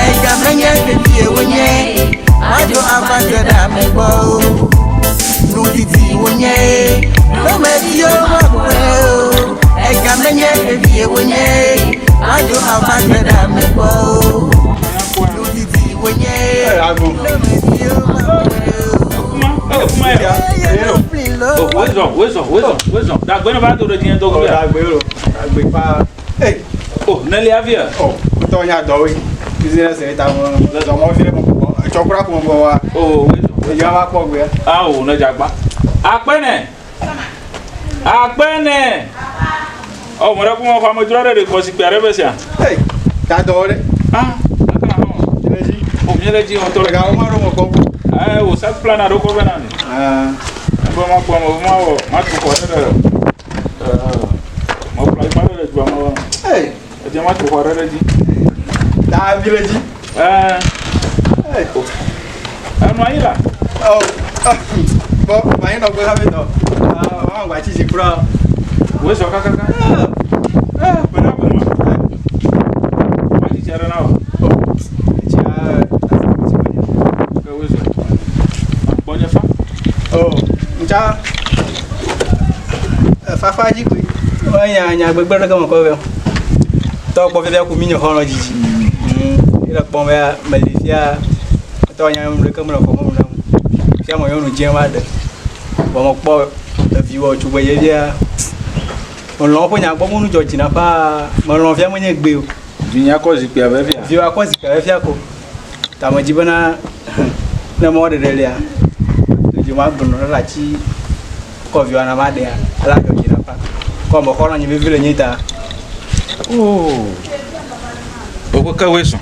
Ega menye ɖevie wonye, woadzo ava ge ɖe ame gbɔ o. Nudidi wonye, numeviwo makpɔe o. Ega menye ɖevie wonye, woadzo ava ge ɖe ame gbɔ o. Nudidi wonye, numeviwo makpɔe o. Wezɔ, wezɔ, wezɔ, wezɔ. Dagbe ne va do ɖe dzi do gbea. Dagbe lo, dagbe pa. Hey. Oh, ne lia via. Oh, kutɔ nya dɔwoe. Business ne ta mo le zɔ mɔ vi ɖe mo kpɔ. Etsɔ kura ko mo gbɔ wa. Oh, wezɔ. Edzi va kpɔ gbea. Awo ne dzagba. Akpe ne. Akpe ne. Oh, mo ɖe ko mo xɔ amedzro aɖe ɖe kɔ zikpui aɖe be sia. Hey, ta dɔwo ɖe. Ah, akana hã. Le dzi. Oh, mi le dzi ŋutɔ. Ega wo ma ɖo mo kpɔ. Eh, wo self plan aɖe kɔ ve na mi. Ah. Ebe ma kpɔ me, ma wɔ, ma tu xɔ ɖe ɖe. Eh, ma kplɔ anyigba ɖe ɖe dua me. Hey. Edze ma tu xɔ ɖe ɖe dzi. Ta vi le dzi. Eh. Hey. Enɔ anyi la. Oh. Bɔ, ma yi nɔ gbe hafi dɔ. Ah, ma gba tsi dzi kura. Wo zɔ kakaka. Eh, gbe ɖe gbe ma. Ma tsi tsi aɖe na wò. Oh. Tsia, asi ko tsi Ke wo zɔ. Gbɔ nye fa. Oh, ŋutsa. Fafa dzi koe. Enya nya gbegbe ɖeke me kɔ vɛ. Tɔ kpɔ fifia ko mi nye xɔlɔ̃ dzidzi. Mm. Ele kpɔm be meli fia tɔ nya nu ɖeke mele xɔ me nam. Fia me nyɔnu dze va ɖe. Vɔ mekpɔ eviwɔ tugbedze fia. Melɔ̃ woƒe nya gbɔ mɔnu dzɔ dzi na paa. Melɔ̃ fia menye gbe o. Vinya kɔ zikpuia vɛ fia. Viwa kɔ zikpuia vɛ fia ko. Ta medzi bena ne mɔ ɖeɖe lia, dzi ma gblɔ ne atsi kɔ viwa na ma ɖea, ela dzɔ dzi na pa. Kɔ me xɔlɔ̃ nye vevi le nye ta. Oh. Woƒe ke woe sɔn.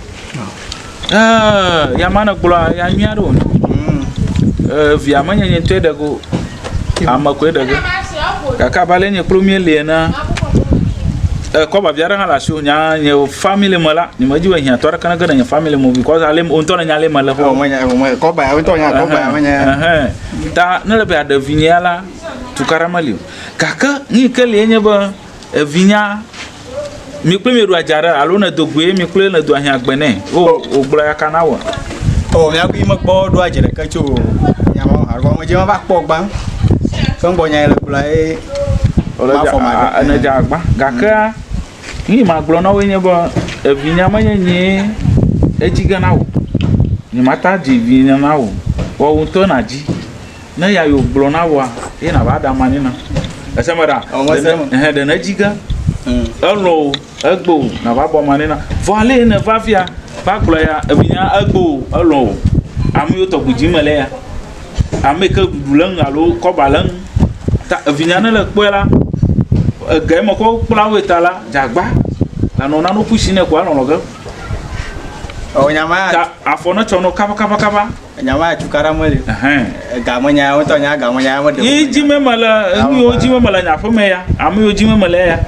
Eh, ya ma ne gblɔa ya nyui aɖe wònye. Eh, via menye nye ŋutɔe ɖe go. Ame koe ɖe ge. Gake abe ale nye kple míeli enea, eh, kɔba vi aɖe hã le asiwò. Nya nye family me la, nyemedi be hiãtɔ aɖeke nege ɖe nye family me o because ale wò ŋutɔ nènya ale mele xoxo. Oh, menya, oh, kɔba ya, ŋutɔ nya kɔba ya, menya. Ɛhɛn. Ta ne le be yeaɖe vinyea la, tukaɖa meli o. Gake nu yi ke li enye be evinya mi kple mi ɖu adza ɖe alo ne do goe mi kple ne do ahiã gbe nɛ. O wògblɔ ya ka na wɔ. O mía kple mekpɔ ɖo adze ɖeke tso nyama hã gɔme dze va kpɔ gbã. Ke ŋgbɔ nya le gblɔ ye. Ma fɔ ma ɖe. Ene dze agba. Gakea nu yi magblɔ na woe nye be evinya menye nyee edzi ge na wò. Nyemata dzi vinya na wò. Wɔ ŋutɔ nàdzi. Ne ya yi wògblɔ na wòa, ye nàva ɖe ama nɛ na. Ese me ɖa? Ɛhɛ, ɖe nedzi ge. Elɔ̃ o, egbe o, nàva bɔ ama nɛ na. Vɔ ale yi nèva fia, va gblɔ ya, evinya egbe o, elɔ̃ o. Ame yiwo tɔgbi dzim mele ya. Ame yi ke ɖuɖu le eŋu alo kɔba le eŋu. Ta evinya ne le kpɔe la, ege yi mekɔ kpla woe ta la, dzagba. Lanɔ nane ƒu si nɛ ko alɔlɔ ge. Ta afɔ netsɔ nɔ kabakabakaba. Nya ma tukaɖa meli. Ega menya ya ŋutɔ nya ga menya ya meɖe. Yi dzi me mele nu yiwo dzi me mele nye aƒeme ya ame yiwo dzi me mele ya.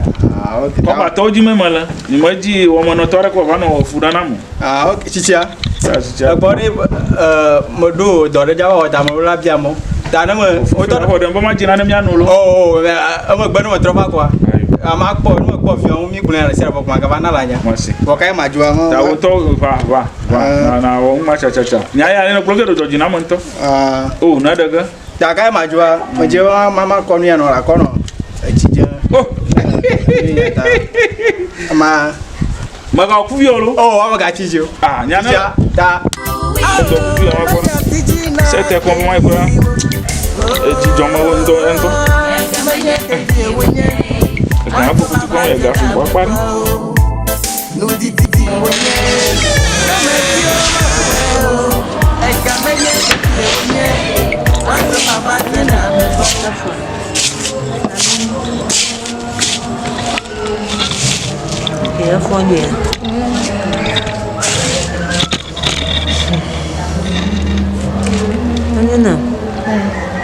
Ah, ok. Kɔbatɔwo dzi me mele. Nye me dzi wɔmenɔtɔ aɖeke wòava nɔ fu ɖe nam o. Ah, ok. Tsitsia. Tsitsia. Egbɔ ɖe meɖo dɔ ɖe dza wɔwɔ ta me la bia mɔ. Ta ne me. Wotɔ xɔ ɖe be ma dzi nane mía no lo. Oh, oh, emegbe ne metrɔ va kɔa. Ame akpɔ ne mekpɔ viawo mi gblɔe le sia ɖe vɔ magava na la nya. Masi. Vɔ kae madzua me. Ta wotɔ va va. Va na wɔ ŋuma tsatsatsã. Nya ya ne gblɔ ge ɖo dzɔdzi na ame ŋutɔ. O ne ɖe ge. Ta kae madzua medze wa mama kɔ nu ya nɔ la kɔ nɔ etsi dze. O. Ma. Mega kuvi o lo. O wa mega tsi dzi o. Ah nya ne. Ta. Ŋdɔ. Ete kpɔm be mayi kura edzi dzɔm wo ŋutɔ ŋutɔ. Ega ƒo kutu kpɔm ega sugbɔ akpa ɖe. Efɔ nyuie. Enyo nam.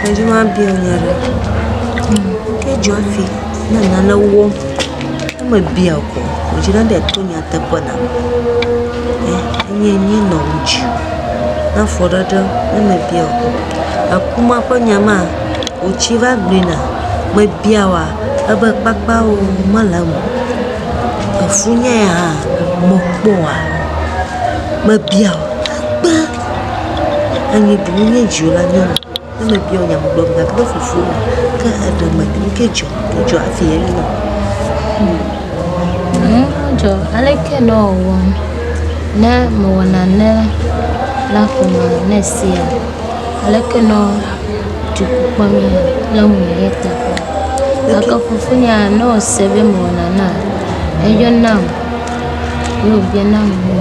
Medzi be mabia wò nya ɖe. Ke edzɔ hafi ne nane wɔm ne mebia wò ko medzi be ne to nyateƒe nam. Enye nye nɔ wò dzi o. Ne afɔ ɖeɖe ne mebia wò ko. Eku ma ƒe nya ma wòtsi va gblɔe na mebia wòa ebe kpakpawo mele eme o. Efu nye ya hã mekpɔa mebia wò kpe enyi bu nye dziwò la nyɔnu ne mebia wò nya megblɔ gake ne fofowò ke eɖe me nu ke dzɔ edzɔ hafi ye nyɔ. Nu dzɔ aleke ne wɔwɔm ne mewɔ nane la ƒome ne esia aleke ne dziku kpɔm ye le ŋunye ɖe teƒe. Gake fofonye ne wòse be mewɔ nanea, eyɔnam ye wòbianam nu.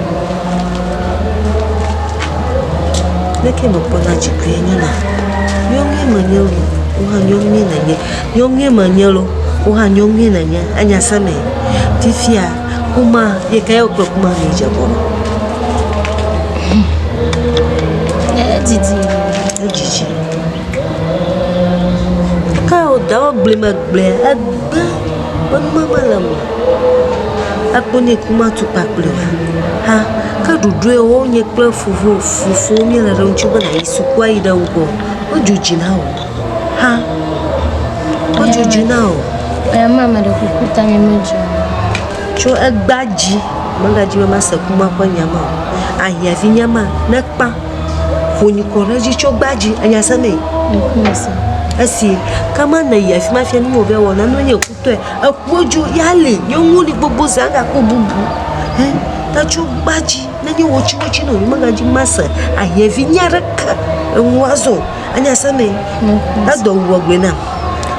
Leke mekpɔna dzikue nye ma? Nyɔnue menye loo, wò hã nyɔnue nènye. Nyɔnue menye loo, wò hã nyɔnue nènye. Enya se me? Fifia, kuma ye ka ye wò kple kuma miedze gɔme? Edidi. Edidi. Ke wò da wo gblɔe megblɔe egbe be numa mele eme o. Ekpɔ ne kuma tukpa kpli oa? Ha ke ɖoɖoe wo nye kple fofo fofo míele ɖe ŋuti be nàyi suku ayi ɖe ŋgɔ. Medzo dzi na wò o. Ha medzo dzi na wò o. Eya ma meɖe kuku ta nye medzo o. Tso egbea dzi megadzi be mase kuma ƒe nya ma o. Ahiãvi nya ma nekpã. Ƒo nyikɔ ɖe edzi tso gbea dzi. Enya se mee? Esi ke me ne yi afi ma fia nu wòbe wɔna nu nye kutɔe. Eƒu dzo ya li nyɔnuwo li gbogbo zã gakpɔ bubu. He ta tso gbea dzi nenye wò tsi wotsi ne megadzi mase ahiãvi nya ɖeke eŋu azɔ o. Enya se mee? Edɔ wu gblɔe nam.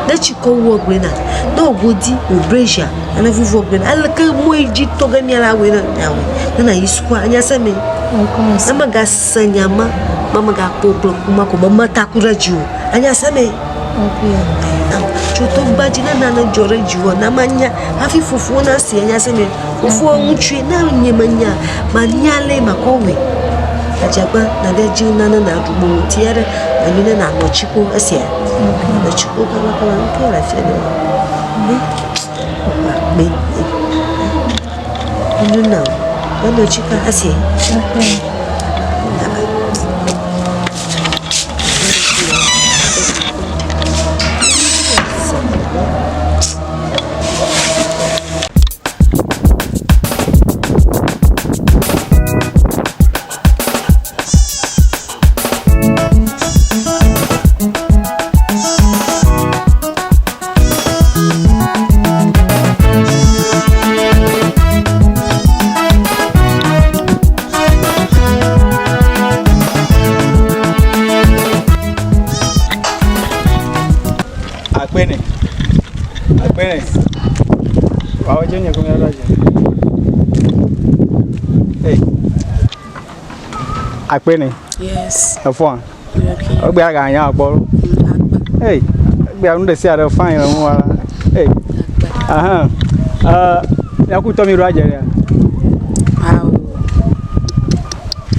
Ne tsikɔ wu gblɔe nam. Ne wò godi wò brezia ne vuvu gblɔe nam. Aleke mɔ yi dzi tɔ ge mía la wɔe ne miawɔe. Ne nàyi sukua enya se mee? Ne megase nya ma be megakpɔ wò kple kuma ko be meta ku ɖe dziwò o. Enya se mee? Tso to gbadzi ne nane dzɔ ɖe dziwò na manya hafi fofowò nasi enya se mee? Fofowò ŋutsue ne nye menya manya ale makɔ wɔe. Adzagba nàɖe dzi nane nàɖu mɔmeti aɖe nanyo ne nànɔ tsi ko esia. Nɔ tsi ko kabakaba nu ke le afia ne wò. Akpe. Enyo na wò. Menɔ tsi ka esia. Akpene. Akpene. Wawo dze nye gome ɖo dze. Hey. Akpene. Yes. Efɔa. Okay. Egbea ga nya akpɔ. Akpe. Hey. Egbea nu ɖe sia ɖe fine le ŋu wa. Hey. Akpe. Aha. Eh, miaku tɔ mi ɖo adze ɖea? Awo.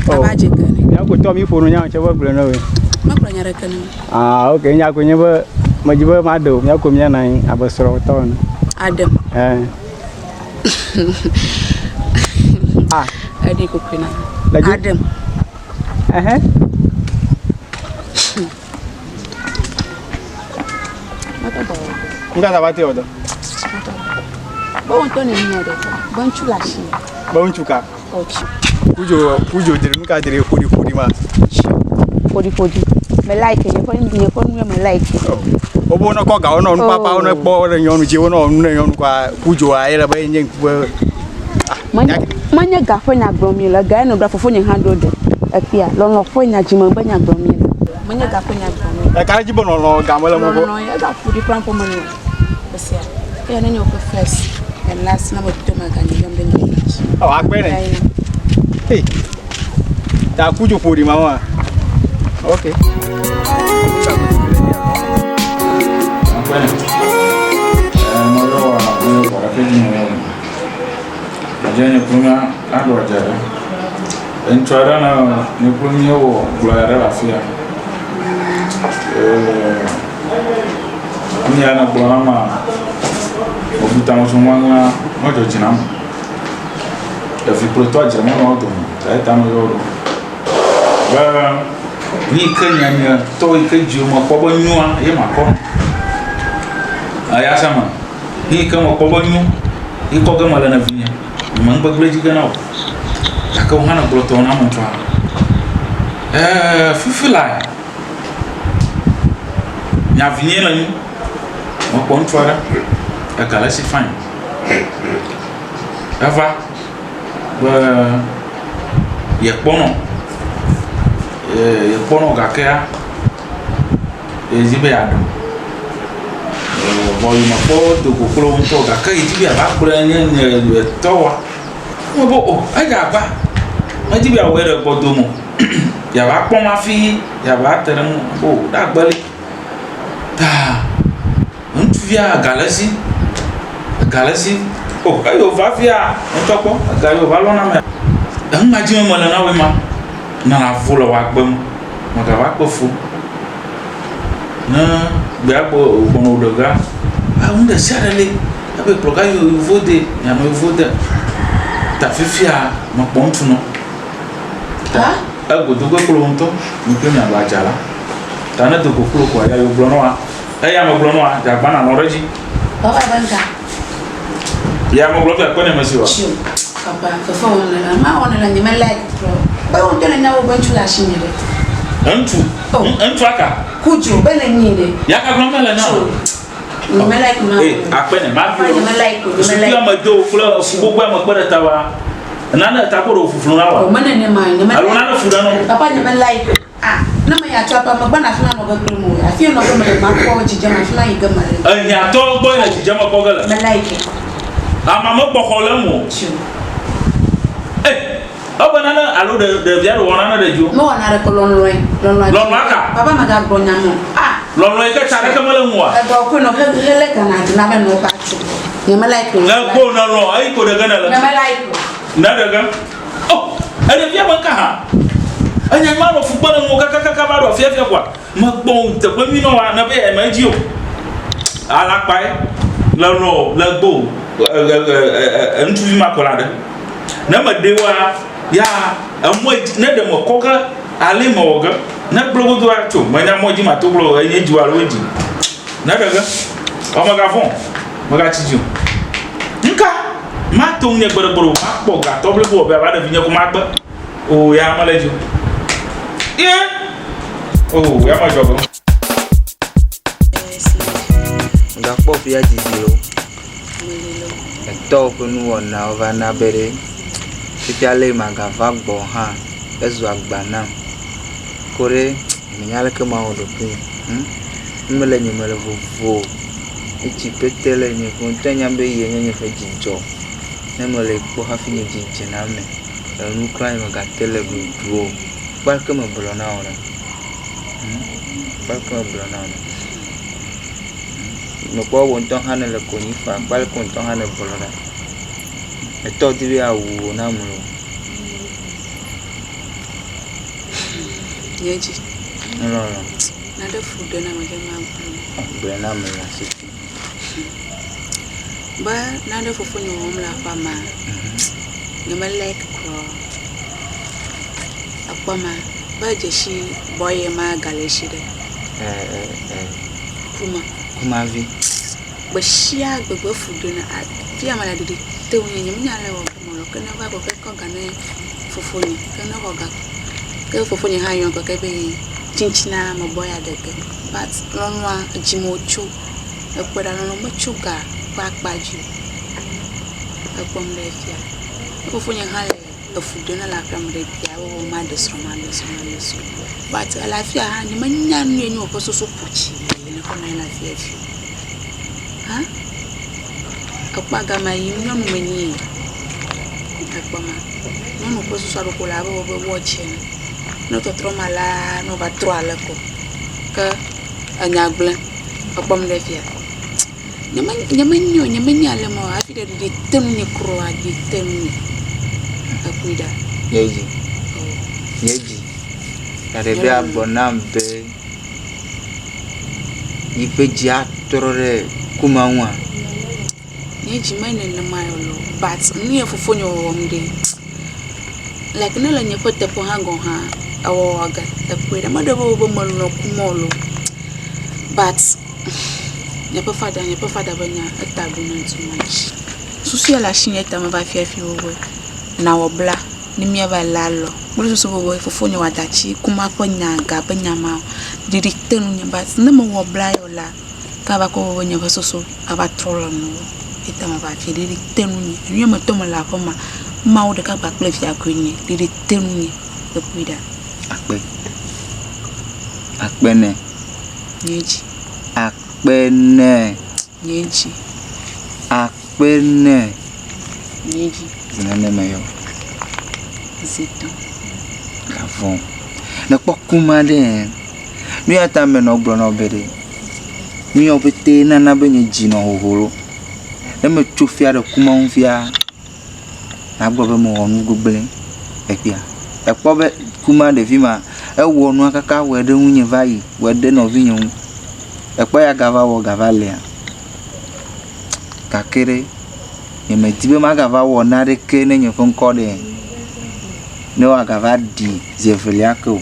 Oh. Ava dze ke ne. Miaku tɔ mi ƒo nu nya tse be gblɔ ne woe. Megblɔ nya ɖeke ne. Ah, ok, nya ko nye be medzi be maɖe o, miaku mia nɔ anyi abe srɔ̃tɔ ene. Aɖem. Eh. Ah. Eɖi kokoe na. Le dzi- Aɖem. Ɛhɛ. Nka ta va te wɔ dɔ. Be wo ŋutɔ ne nya ɖe. Be ŋutsu le asi. Be ŋutsu ka? Ɔtsi. Kudzo kudzo dzre nu ka dzre ƒoɖi ƒoɖi ma. Ƒoɖi ƒoɖi. Me like nye ƒe nye ƒe nu me like. Wobe wonɔ kɔ ga wonɔ nu papa wonɔ kpɔ ɖe nyɔnu dzi wonɔ nu ne nyɔnu kɔa kudzoa ye le be nye ŋku be Menye menye ga ƒe nya gblɔm mi le. Ga ye nɔ ɖoa fofonye hã ɖo ɖe. Ekpea lɔlɔ ƒe nya dzime ƒe nya gblɔm mi le. Menye ga ƒe nya gblɔm mele. Eka ɖe edzi be lɔlɔ̃ ga mele eme o. Lɔlɔ̃ ye egaƒo ɖi kura ƒe mele o. Esia. Eya ne nye woƒe first and last ne meto maganye yɔm ɖe nye dzi. Ɔ akpe ne. Hey. Ta ku dzo ƒo ɖi ma wa. Okay. Akpe ne. Ɛɛ mɔyɔ wa mɔyɔ wa ɖeke dzi mɔyɔ wa. Adze nye kple mía aɖo adze ɖe. Ŋutsu aɖe nɔ nye kple míewɔ gblɔ aɖe le afi ya. Ee nu ya nègblɔ nam maa, mebu tame tso nua ŋua, medzɔ dzi nam. Evi kple tɔa dze mɔ na wo dome eya ta meyɔ wo ɖo. Be nu yi ke nye nye tɔ yi ke dziwò mekpɔ be nyoa ye makɔ. Eya sia me, nu yi ke mekpɔ be nyo ye kɔ ge mele na vinye. Nye me nugbegblẽ dzi ge na wò. Gake wò hã nègblɔ tɔwò nam ŋutsua. Eee fifi lae nya vinye le nu. Mekpɔ ŋutsu aɖe ega le esi fine. Eva be yekpɔnɔ yekpɔnɔ gakea yedi be yeaɖu. Vɔ yi mekpɔ do go kple wo ŋutɔ o gake yedi be yeava kplɔe nye nye tɔwoa. Mebe o edze agba. Medi be yeawɔe ɖe gbɔdome o. Yeava kpɔm hafi yeava te ɖe ŋu o ɖe agbe li. Ta ŋutsuvia ega le esi. Ega le esi. O eyi wòva fia ŋutɔ kpɔ ega yi wòva lɔ na amea. Enu ma dim mele na wòe ma. Nana vo le wò agbe me. Mègava kpe fu o. Ne gbea gbɔ gbɔna wò ɖe gea, nu ɖe sia ɖe li. Ebe kplɔ ga yi yevuwo de, mianɔ yevuwo de. Ta fifia mekpɔ ŋutsu nɔ. Ta egodo ge kple wò ŋutɔ mi kple miaɖu adza la. Ta ne do go kple wò koa, ya yi wògblɔ na wòa, eya megblɔ na wòa, dze agba nàlɔ̃ ɖe edzi. Papa be ŋka. Ya megblɔ fia kpe ne mesi wa. Tio, papa, fefe wɔm le la, ma wɔm le la, nye me like trɔ. Be wo ŋutɔ nenya wo be ŋutsu le asinye ɖe. Ŋutsu? Oh. Ŋutsu aka? Kudzo, be ne nyi ɖe. Ya ka gblɔm mele na o. Nye me like ma. Ee, akpe ne ma vi. Nye me like o, nye me like. Sukua me do kple fu gbogbo ame kpe ɖe ta wa. Nane ta ko ɖe fuflu na wa. O me nene ma, nye me. Alo nane fu ɖe nɔ. Papa nye me like. Ah, ne me ya tso aƒea me gbɔna afi ma nɔ ge kple mo. Afi nɔ ge mele makpɔ dzidzeme afi ma yi ge mele. Enya tɔ gbɔ le dzidzeme kpɔ ge le. Me like. Ama me kpɔ xɔ le mo. Tso. Eh, ebe nane alo ɖe ɖevia ɖe wɔ nane ɖe dzo. Me wɔ nane ko lɔlɔe, lɔlɔe. Lɔlɔa ka? Papa me ga gblɔ nya mo. Ah. Lɔlɔe ke tsa ɖeke mele ŋua. Edɔ ko nɔ he hele gana dina be nɔ ba tso. Nye me like. Ne ko ne lɔ eyi ko ɖe ge ne le. Nye me like. Ne ɖe ge. Oh, eɖevia me ka hã. Enya ma nɔ fu kpe ɖe ŋuwò kakakaka va ɖo afiafia koa, mekpɔ wò teƒe nyui nɔ wa nebe eme edzi o. Alakpae le lɔ le gbo ŋutsuvi ma kɔ la ɖe. Ne meɖe wa ya emɔ ne ɖe mekɔ ke ale mewɔ ge. Ne gblɔ godoa tso menya mɔ dzi mato gblɔ enye dzi alo edzi. Ne ɖe ge. Ɔ megavɔ̃ megatsi dzi o. Ŋka mato ŋu nye gbeɖegbeɖe o makpɔ gatɔ blibo be ava ɖe vinye ko magbe. O ya mele dzi o. Ye o ya medzɔ ge. Gakpɔ fia didi o. Etɔwo ƒe nuwɔnawo va na be ɖe fifia ale magava gbɔ hã ezu agba nam. Ko ɖe menya aleke mawɔ ɖokuinye. Hm mele nye mele vovo. Etsi pete le nye ŋutɔ nya be ye nye nye ƒe dzidzɔ. Ne mele kpɔ hafi nye dzi dzena eme. Enu kura nye megate le ɖuɖu o. Kpɔ aleke megblɔ na wò ɖa. Hm kpɔ aleke megblɔ na wò ɖa. Hm mekpɔ wò ŋutɔ hã nèle konyi fam. Kpɔ aleke wò ŋutɔ hã nègblɔ ɖa. Etɔ di be yeawu wò na ame o. Nye dzi. Lɔlɔ. Naɖe fu ɖe na ame ɖe magblɔ. Gblɔe na ame le asi fi. Be naɖe fofonye wɔm le aƒea mea, nye me like kura o. Ekpɔ ma, be dzesi bɔye ma gale esi ɖe. Kuma. Kumavi. Gbe sia gbe gbe fu ɖe na fia me le ɖiɖi te ŋu nye menya le wɔ mɔ ke ne va ko ke kɔ ga ne fofonye ke ne xɔ ga ke fofonye hã yɔ ke be tsitsina me gbɔ ya ɖe ge. But lɔlɔa edzi me wotso. Ekpɔe ɖa lɔlɔ metso ga ƒe akpa dzi o. Ekpɔm ɖe fia. Fofonye hã le. Efu ɖem na le aƒea me ɖe bia be maɖe srɔ̃, maɖe srɔ̃, maɖe srɔ̃. But ele afia hã nyemenya nu ye nye woƒe susu ƒo tsi ye ne kɔ nɔ anyi ɖe afia fi o. Hã? Ekpɔa gamea yim nyɔnu menye ekpɔ ma. Nyɔnu ƒe susu aɖe ko le abe wobe watch ene. Ne tɔtrɔ ma alea ne wova trɔ ale ko ke enya gblẽ. Ekpɔm ɖe fia. Nyeme nyemenyo nyemenya ale mɔ hafi ɖeɖi ɖi te ŋunye kura ɖi te ŋunye. Ekpɔe ɖa. Nye dzi. Nye dzi. Ɖeɖia gblɔ nam be yiƒe dzi atrɔ ɖe kuma ŋua? Nye dzi me nenema o loo but nu ye fofonye wɔwɔm ɖe like ne le nye ƒe teƒe hã gɔ̃ hã ewɔwɔ ge ekpɔe ɖa. Meɖe be be melɔ̃ kuma o loo but nye ƒe fada nye ƒe fada ƒe nya eta ɖu nam too much. Susu ya le asinye ta meva fia fi wo be nawɔ bla ne míava lé alɔ kple susu be be fofonye wòada atsi kuma ƒe nya ga ƒe nya ma ɖeɖi te ŋunye but ne mewɔ bla ya o la. Ke ava kpɔ be nye ƒe susu ava trɔ le ŋuwò. Eyi ta meva afi ɖeɖi te ŋunye. Enu ya me tom mele aƒe mea, Mawu ɖeka gba kple via koe nye. Ɖeɖi te ŋunye. Ekpɔe ɖa. Akpe. Akpe nɛ. Nye dzi. Akpe nɛ. Nye dzi. Akpe nɛ. Nye dzi. Zi nenema yɔ. Zi tɔ̃. Gavɔ. Nekpɔ kuma ɖe. Nu ya ta menɔ gblɔ na wò be ɖe, nu yawo ƒete nana be nye dzi nɔ hoho ɖo. Ne metso fia ɖe ku ma ŋu fia, nagblɔ be mewɔ nu gbegblẽ egbea. Èkpɔ be ku ma ɖevi ma, ewɔ nua kaka wɔe ɖe ŋunye va yi, wɔe ɖe nɔvinye ŋu. Èkpɔ ya gava wɔ gava lia? Gake ɖe, nyemedi be magava wɔ naneke ne nye ƒe ŋkɔ ɖe ne woagava ɖi zi evelia ke o.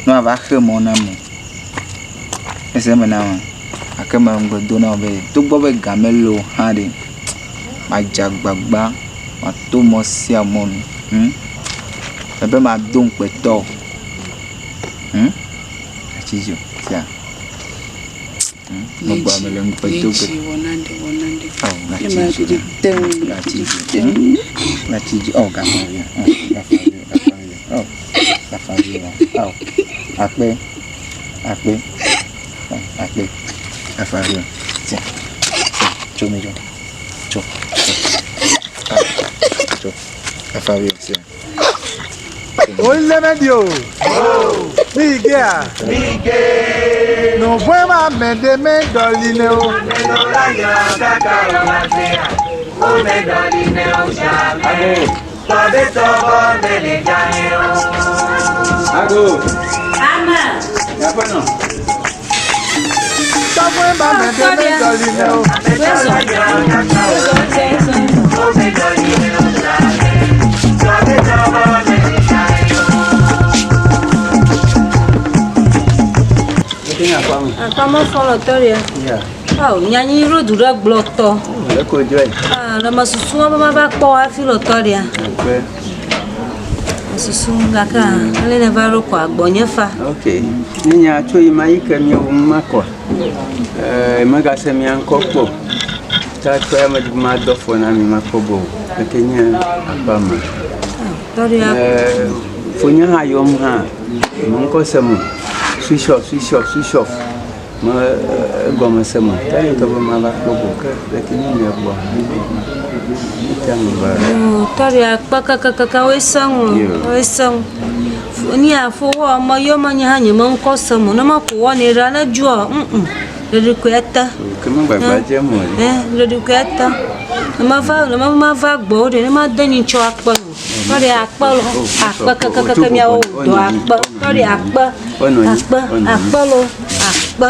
Ne woava xe mɔ nam o. Ese eme na wòa? Gake mele ŋugbe dom na wò be togbɔ be ga meli o hã ɖe, madze agbagba mato mɔ sia mɔ nu. Hm? Mebe mado ŋukpe tɔ o. Hm? Atsi dzi o. Sia. Olemedi o. Migea. Nuvɔe ma me ɖe me dɔli ne o. Ago. Amen. Yaƒenɔ. Tɔvɔe ma me ɖe me dɔli ne o. Akpamɔ fɔlɔ tɔ ɖe. Awo nyanyi ɖo du ɖe gblɔ tɔ. Eko dzɔe. Ah, le me susu be mava kpɔ hafi le tɔ ɖea. Susu gake ele ne va ɖo kɔ agbɔ nye fa. Ok. Ne nya tso yi ma yi ke mi wu ma kɔ. Eh, megase mia ŋkɔ kpɔ. Ta tso ya me di ma dɔ fɔ na mi ma kpɔ bo. Eke nye akpa me. Tɔ ɖea. Eh, fonye hã yɔm hã. Me ŋkɔ se me. Switch off, switch off, switch off. Me egɔme se me. Ta yi ke be ma va kpɔ bo ke leke nye mia gbɔ. Ta me va. Tɔ ɖea kpe kakakaka woe se ŋu. Woe se ŋu. Ni afo wɔ me yɔ me nye hã nye me ŋkɔ se me. Ne me ko wɔ ne ɖa ne dzoa ŋ ɖeɖi koe te. Ke me gbagba dze mo. Eh, ɖeɖi koe te. Ne me va ne me ma va gbɔ wo ɖe ne ma de nyi tsɔ akpe no. Tɔ ɖe akpe lo akpe kakakaka miawo dɔ akpe. Tɔ ɖe akpe akpe akpe lo akpe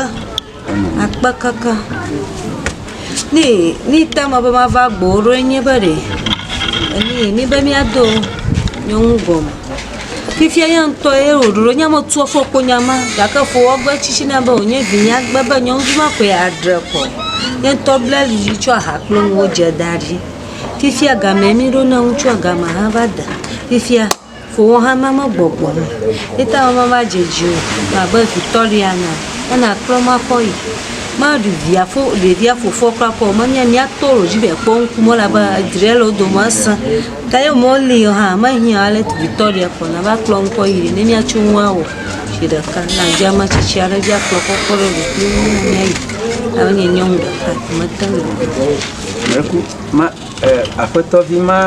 akpe kaka. Ni ni ta me be ma va gbɔ wo ɖo nye be ɖe. Ni mi be miado nyɔnu gɔme. Fifia nye ŋutɔ ye wòɖo nye me tu afɔkpo nya ma gake fowɔ gbe tsitsi na be wònye vinya gbe be nyɔnuvi ma koe aɖe kɔ. Nye ŋutɔ ble ali dzi tsɔ aha kple nuwo dze da ɖi. Fifia game mi ɖo na ŋutsua game hã va de. Fifia fowɔ hã ma me gbɔgbɔ me. Ye ta me va dze dzi o abe vitɔlia ene. Ena kplɔ ma kɔ yi. Meɖu via fo ɖevia fofoa kura kpɔ o. Menye mía tɔ lo dzi be kpɔ ŋkume elabe dzre le wo dome esẽ. Ta ye meli o hã mehiã ale vitɔ ɖe kpɔ nava kplɔ ŋkɔ yi ɖe ne míatso nua wɔ zi ɖeka. Nadze ame tsitsi aɖe dzi akplɔ kɔkɔ ɖe ɖokuiwo ŋu ne míayi. Elabe nye nyɔnu ɖeka mete ŋu o. Meku ma e aƒetɔvi ma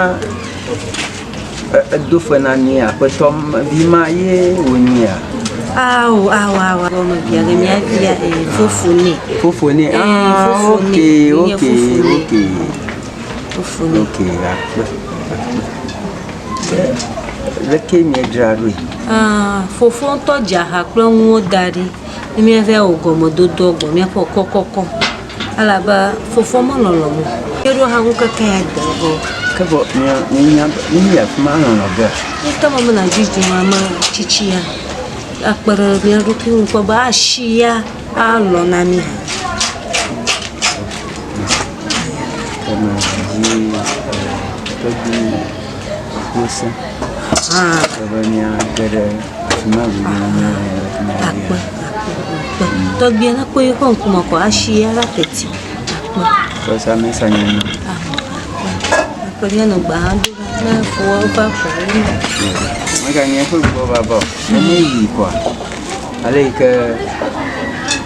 edo fe na mí aƒetɔ vi ma ye wònyia? Ao, ao, ao, ao, mebia ge mía via ee, fofo nɛ. Fofo nɛ, Ee, ah, fofo nɛ. ok, Nye ok, fofo nɛ. ok. Fofo nɛ. Ok, akpe, akpe. Ke leke miedzra ɖoe? Ah, fofo ŋutɔ dze aha kple nuwo da ɖi. Ne míava wɔ gɔmedodoa gbɔ, míaƒe kɔkɔkɔ. Elabe fofoa melɔlɔ̃m o. Míeɖo hã ŋkeke ya de vɔ. Ke vɔ mia minya be míyi afi ma lɔlɔ̃ ge. Ŋutɔ me mena dzidzi ame tsitsia akpe ɖe mía ɖokui ŋu kpɔ be asi ya alɔ na mí hã. Eme dzi tɔgbi ŋusẽ. Ah. Be mía ge ɖe afi ma godo mía Akpe, akpe, akpe. Tɔgbia ne kpɔ yeƒe ŋkume kɔ asi ya va teti. Akpe. Kɔsa mesa nyanya. Akpe, akpe. Míanɔ gba hã do ɖa ne foa va xɔ wo. Meganye eƒe gbɔ va ba o. Ne míeyi kɔa, ale yi ke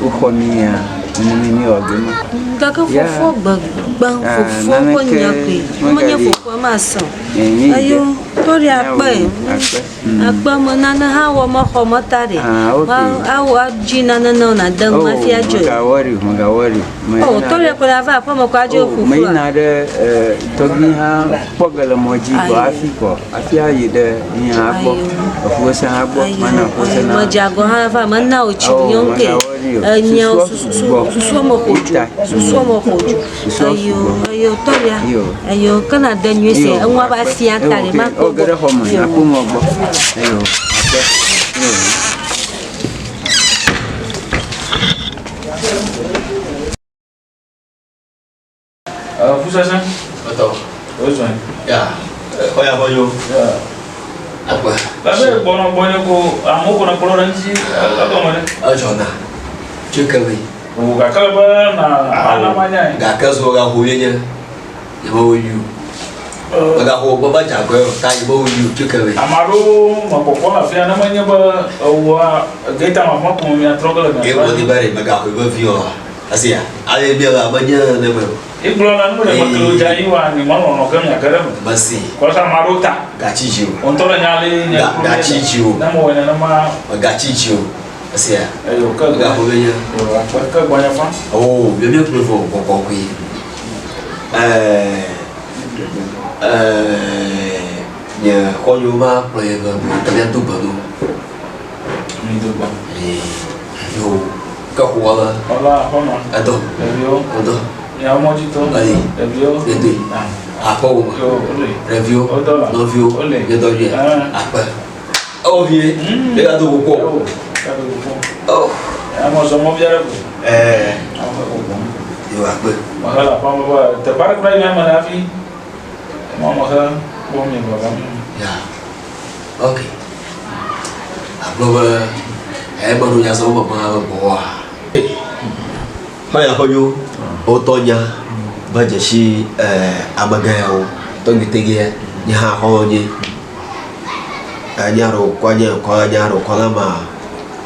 woxɔ mía nenema míewɔ ge ma. Gake fofoa gbegbe, fofoa ƒe nya koe. Ne menye fofoa mase o. Eyo, tɔɖi akpe. Akpe me nane hã wɔ mexɔ me ta ɖe. Awɔ adzi nane ne nàde nu hafi adzo. Megawɔri o, megawɔri o. O, tɔɖi ko la va aƒe me ko adzo ƒuƒu. Meyina ɖe tɔgbi hã kpɔ ge le mɔ dzi gbɔ hafi kɔ hafi ayi ɖe mía gbɔ. Eƒuese hã gbɔ mana ƒuese na. Medze agɔ hã va mena wò tsi nyɔnu ke. Enyawo susu susuɔ me ƒo dzo. Susuɔ me ƒo dzo. Eyo eyo tɔɖia. Eyo ke na de nyuie se eŋua va fia ta ɖe ma kpɔ gbɔ. Ge ɖe xɔ me nakpɔ ŋua gbɔ. Eyo akpe. Eyo. Fusese. Etɔ. Wozɔn. Ya. Xɔ ya xɔ yo. Akpe. Bebe gbɔnɔ gbɔnye ko amewo ko na kplɔ ɖe ŋuti egɔme ɖe. Edzɔna. Tso keme. O gake le be na ana manyae. Gake zɔ gaxo ye nye. Nye me wo yi o. Megaxo gbɔ be dze agɔe o ta nye me wo yi o tso keme. Ame aɖewo me kpɔkpɔ le afia ne menye be ewɔa geta me afi ma ko miatrɔ ge le mia. Ye wɔ di be ɖe megaxoe vevi oa? Esia ale bia be ame nye ne me. Igblɔ la nu ɖe meklo dza yi wa nye melɔlɔ ge mia ge ɖe me. Mesi. Kɔsa ame aɖewo ta. Gatsi dzi o. Ŋutɔ le nya li nye Ga gatsi dzi o. Ne mewɔ nenema. Megatsi dzi o. Esia. Eyo ke Megaxo be nye. Yo akpe ke gbɔnye fa. Oh, mi mi kple vɔ gbɔgbɔ koe. Ɛɛ ɛɛ nye xɔnyewo va kplɔ ye be ke mia do gbe do. Mi do gbe. Ee yo ke xɔ la. Xɔla xɔnɔ. Edɔ. Ɖeviwo. Edɔ. Miawo mɔdzitɔ. Eyi. Ɖeviwo. Ɖedoe. Aƒewò me. Yo wole. Ɖeviwo. Wodɔ la. Nɔviwo. Wole. Miedɔ nyuie. Akpe. Ewɔ vie. Ɖe gado go kpɔ. Ewo gado go kpɔ. Oh. Ame zɔ mɔ via ɖe ko. Ɛɛ. Ame ko gbɔ. Yo akpe. Mehe le aƒea me be teƒe aɖe kura yi mía me le hafi. Mɔ mehe kpɔ mi vava. Ya. Ok. Agblɔ be ɛɛ meɖo nya zɔ me ma be gbɔwa. Xɔ ya xɔ nyo. Wotɔ nya be dzesi ɛɛ amegã yawo tɔgbi tegia nye hã xɔ nye. Enya ɖewo kɔ nye kɔ enya ɖewo kɔ na ma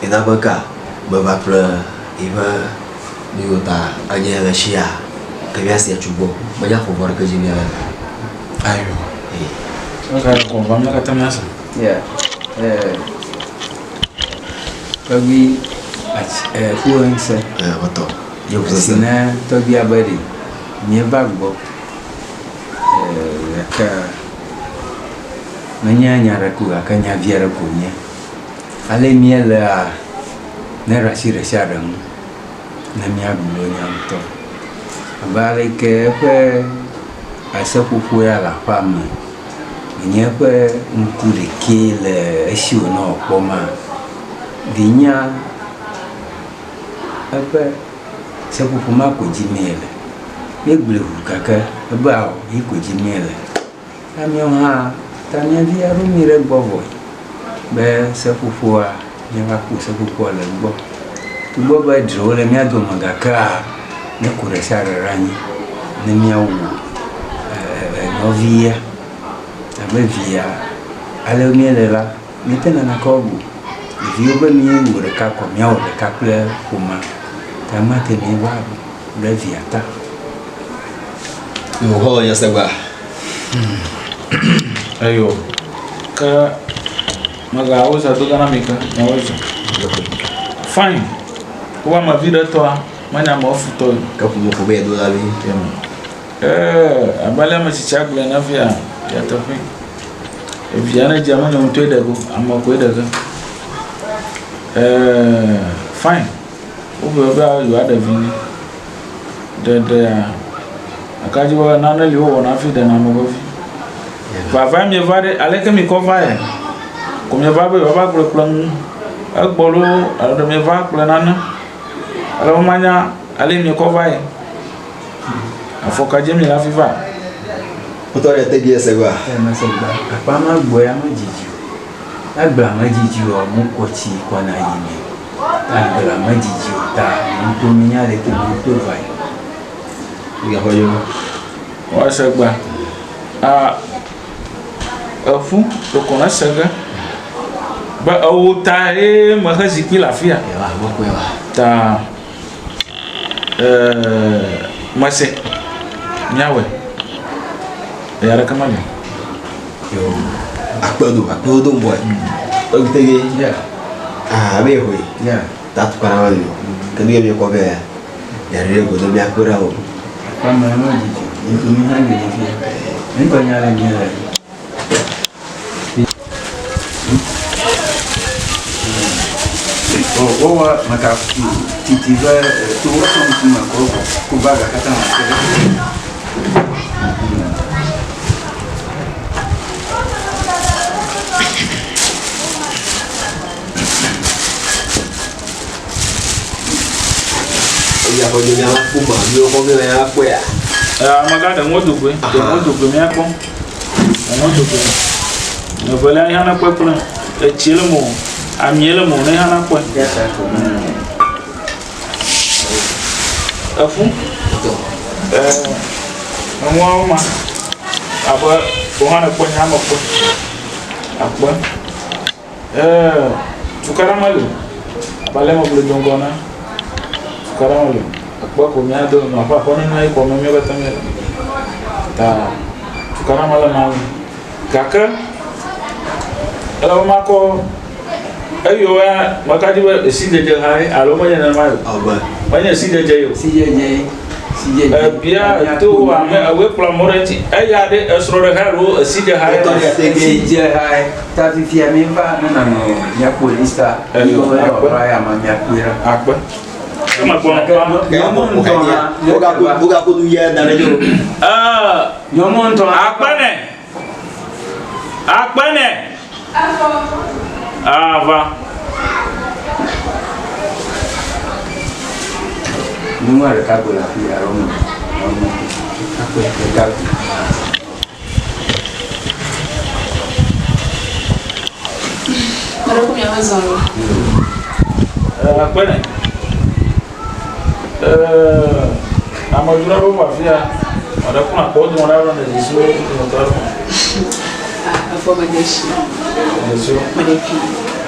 ena be ka meva kple yiƒe nuyiwo ta enye le shia ke mía sia tso gbɔ menya xɔ vɔ ɖeke dzi mía le. Ayo. Eka ɖe xɔ va mía katã mía se. Yeah. Eh. Tɔgbi atsi eh ƒu ŋusẽ. Eh wotɔ. Ye ƒu Esi na tɔgbi abe ɖe míeva gbɔ. Eh gake Menye nya aɖeke o gake nya vi aɖe ko wònye. Ale míelea, ne ɖe asi ɖe sia ɖe ŋu ne míagblɔ nya ŋutɔ. Abe ale yi ke eƒe eseƒoƒo ya le aƒea me nye eƒe ŋku ɖekɛ le esi wònɔ ekpɔma, vinyea eƒe seƒoƒo ma ko dzimee le. Míegblɔe ŋu gake ebe ao ye ko dzimee le. Ta míawo hã ta mía vi aɖo mí ɖe egbɔ vɔ be seƒoƒoa míava kpɔ seƒoƒoa le egbɔ. Togbɔ be dzrewo le mía dome gakea, míaku ɖe sia ɖe ɖe anyi ne míawu nɔvia abe via. Ale míele la, míete naneke wɔ o. Ɖeviwo be míewɔ ɖeka ko míawɔ ɖeka kple ƒomea. Ta mate míeva ɖe via ta. Yehowa nya se gba. Eyo. Ke megawo zã do gã na mi ke nyawo zã. Fine. Wo ame vi ɖe tɔa menya ame futɔ o. Ke ƒome ƒome do la vi. Ee, abe ale ame tsitsia gblɔe na via nyateƒe. Evia ne dze menye ŋutɔe ɖe go, ame koe ɖe ge. Ee, fine. Wogblɔ be yewoaɖe vi nɛ. Ɖeɖea, aka dzi be nane li wowɔna hafi ɖena ame ƒe vi. Vava mieva ɖe, aleke mikɔ va ye? Ko mieva be yewoava gblɔe kple nu. Egbɔ loo alo ɖe mieva kple nane. Ale be manya ale miekɔ va ye. Afɔ ka dzi miele hafi va? Wotɔ ɖe te dzi ese gba. Eme se gba. Akpa ma gbɔ ya medzidzi o. Agblea medzidzi o, mokɔ tsi kɔna yinɛ. Agblea medzidzi o ta ŋutɔ menya leke míeto va yi. Míaƒe yo. Woase gba. A eƒu ɖeko nese ge be ewo ta ye mehe zikpui le afia. Ta ee mese míawɔe. Eya ɖeke meli. Yo akpe do akpe do ŋbɔe. Tɔgbitege. Yeah. Ah abe hoe. Yeah. Tatu kana wali. Kemi mi kɔ vɛ. Yari ɖe godo mi akpe ɖa o. Akpa me me dzidzi. Ŋutɔ mi hã le fia. Ŋutɔ nya le mi le. Wowɔ meka titi be to wosɔ ŋkume ko ko baga katã me ke. Eya xɔ nye miava kpɔ ma, mi xɔ mi ya kpɔe ya. Amegã ɖe ŋo dogoe, ɖe ŋo dogoe míakpɔ. Ɖe ŋo dogoe. Evelia yi hã nakpɔe kple etsi le mo, amie le mo ne hã nakpɔe. Efu. Enuawo ma abe wò hã nekpɔe nye hã mekpɔe. Akpɔe. Ee, tukaɖa meli o. Abe ale megblɔe do ŋgɔ ene. Tukaɖa meli o. Ekpe ko míado nɔ aƒe aƒe nene ye xɔme míwo katã míele. Ta tukaɖa mele ema o. Gake ele be makɔ eyiwo ya meka dzi be sidzedze hã ye alo menye nenema ye o. Menye sidzedze ye o. Sidzedze ye. Sidzedze. Ebia to ame ewoe kplɔ amewo ɖe ŋuti. Eya ɖe esrɔ̃ɖeha alo esidzeha ye. Esidzeha ye. Ta fifia mi va ne nanɔ míakpɔ lista. Eyo, akpe. Ya ma míakpɔe ɖa. Akpe. Eme gbɔ Nyɔnu ŋutɔ hã. Wogaku nu yia da ɖe dzi o. Nyɔnu ŋutɔ hã. Akpe nɛ. Akpe nɛ. Ava. Nyɔnua ɖeka ko le afi alo me. Akpe ɖeka ko. Akpe nɛ. Amedzro aɖewo va afi ya. Ame ɖe kplɔ akpɔ wo dometɔ aɖewo le dzesi wo dometɔ aɖewo. Afɔ me dzesi. Dzesi wo. Me ɖevi.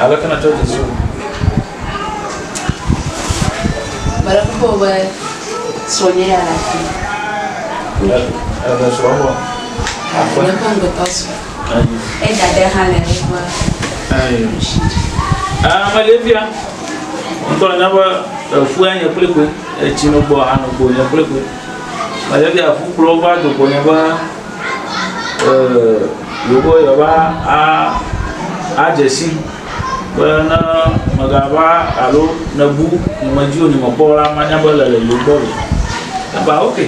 Aleke nètsɔ dzesi wo? Meɖe kuku be srɔ̃nye ya le afi. Ele srɔ̃ gbɔ. Akpe. Nye ƒe ŋugbetɔ srɔ̃. Eye dada hã le eƒe nusi dzi. Ame ɖevia ŋutɔ nya be efu ya nye kple koe etsi no gbɔ ano gbɔ nye kple koe. Ame ɖevia efu kplɔ va do gbɔ nye be yewo yewoa a adze si be ne megava alo nebu nye medzi o nye mekpɔ o la manya be le le yewo gbɔ o. Eba ok.